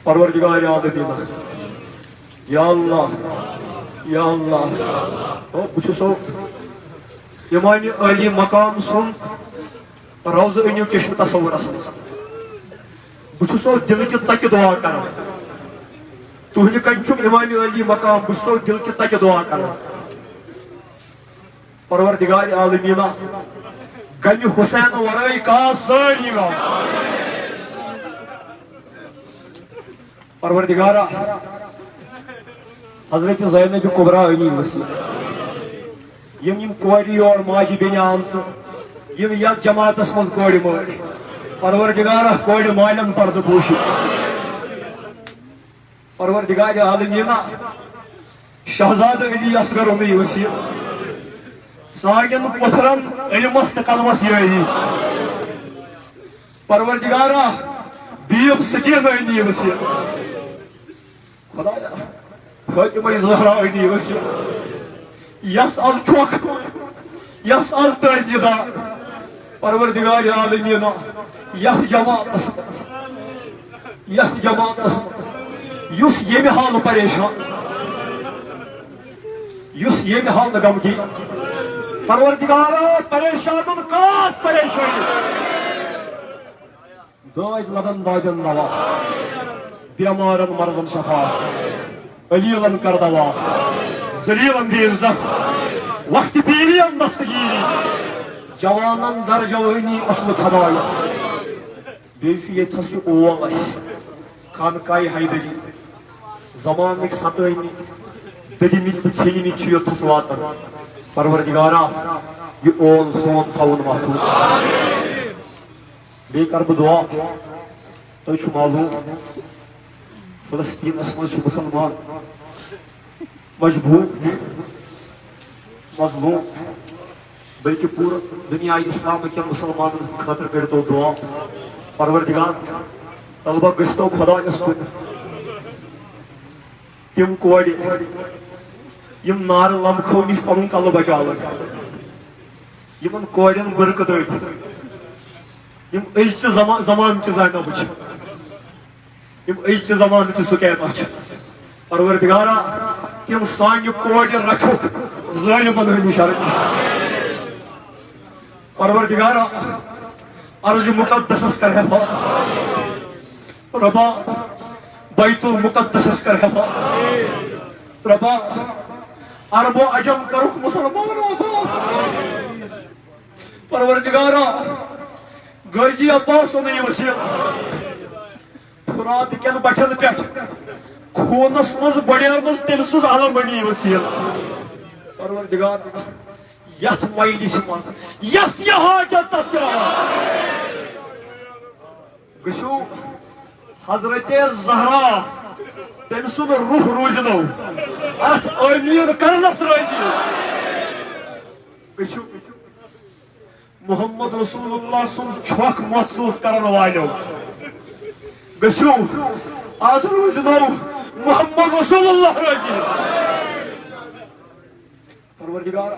پروردگار عالمیٖنہ، یا اللہ، یا اللہ، او، بہٕ چھُسو امام عالی مقام سُنٛد روضہٕ أنِو چشمہٕ تصورس منٛز۔ بہٕ چھُسو دِلہٕ کہِ ژۄکہِ دُعا کران۔ تُہنٛدِ کنہِ چھُم امام عالی مقام، بہٕ چھُسو دِلہٕ کہِ ژۄکہِ دُعا کران۔ پروردگار عالمیٖنہ، غمِ حسین ورٲے کاس سٲری غم۔ پروردگارا، حضرت زینب کبریٰ أنی وسیٖلہٕ۔ یِم یِم کورِ یور ماجہِ بیٚنہِ آمژٕ، یِم یتھ جماعتس منٛز کورِ مٲلۍ۔ پروردگارا، کورِ مالٮ۪ن پردٕ پوشی۔ پروردگار عالمیٖنہ، شہزادٕ علی اصغر أنی وسیٖلہٕ۔ سانٮ۪ن پٔتھرن علمس تہٕ قلمس یٲری۔ پروردگارا، بیٖب سکینہ أنی وسیٖلہٕ۔ خدایا، فاطمہ زہرا أنی وسیٖلہٕ۔ یس از چھۄکھ، یس از تٲجی دار۔ پروردگار عالمیٖنہ، یتھ جماعتس منٛز، یتھ جماعتس منٛز، یُس ییٚمہِ حالہٕ پریشان، یُس ییٚمہِ حالہٕ غمگیٖن۔ پروردگارا، پریشانن کاس پریشٲنی۔ دٲدۍ لدن دادٮ۪ن دوا، بیمارن مرضن شفا، علیلن کر دوا، ذلیلن دِ عزت، وقت پیرین دستگیری، جوانن در جوانی اصل خدایا۔ بیٚیہِ چھُ ییٚتھس یہِ اول اَسہِ، خانقاہِ حیدری، زمانٕکۍ ستٲومٕتۍ، دٔدمٕتۍ تہٕ ژھیٚنمٕتۍ چھِ یوٚتھس واتان۔ پروردگارا، یہِ اول سون تھاوُن محفوظ۔ بیٚیہِ کَرٕ بہٕ دُعا۔ تۄہہِ چھُ معلوٗم، فلسطیٖنَس منٛز چھِ مُسلمان مجبوٗر، مظلوٗم، بلکہِ پوٗرٕ دُنیا اِسلام کٮ۪ن مُسلمانَن ہٕنٛدِ خٲطرٕ کٔرۍتو دُعا۔ پروردگار، طلبہ گٔژھۍتو خۄدایَس کُن۔ تِم کورِ، یِم نارٕ لمکھو نِش پنُن کلہٕ بچاوان، یِمن کورٮ۪ن برقعہٕ دٲدۍ، یِم أزچہِ زما-، زمانہٕ چہِ زینبہٕ چھِ، یِم أزچہِ زمانہٕ چہِ سُکینہ چھِ۔ پروردگارا، تِم سانہِ کورِ رچھُکھ ظٲلمن ہٕنٛدِ شرٕ نِش۔ پروردگارا، ارض مقدسس کر حفاظت۔ ربا، بیت المقدسس کر حفاظت۔ ربا، عرب و عجم کرُکھ مسلمان آباد۔ پروردگارا، غازی عباس سُنٛدُے وسیٖلہٕ۔ فرات کٮ۪ن بٹھٮ۪ن پٮ۪ٹھ خوٗنس منٛز بڑیمٕژ تٔمۍ سٕنٛز علمٲنی وسیٖلہٕ۔ پروردگارا، یتھ مجلسہِ منٛز یۄس یہِ حاجت تتھ تراوان۔ گٔژھِو حضرت زہرا، تٔمۍ سُنٛد روح روٗزنو اتھ آمیٖن کرنس رٲضی۔ گٔژھِو محمد رسول اللہ سُنٛد چھۄکھ محسوٗس کرن والیو۔ گٔژھِو از روٗزنو محمد رسول اللہ رٲضی۔ پروردگار،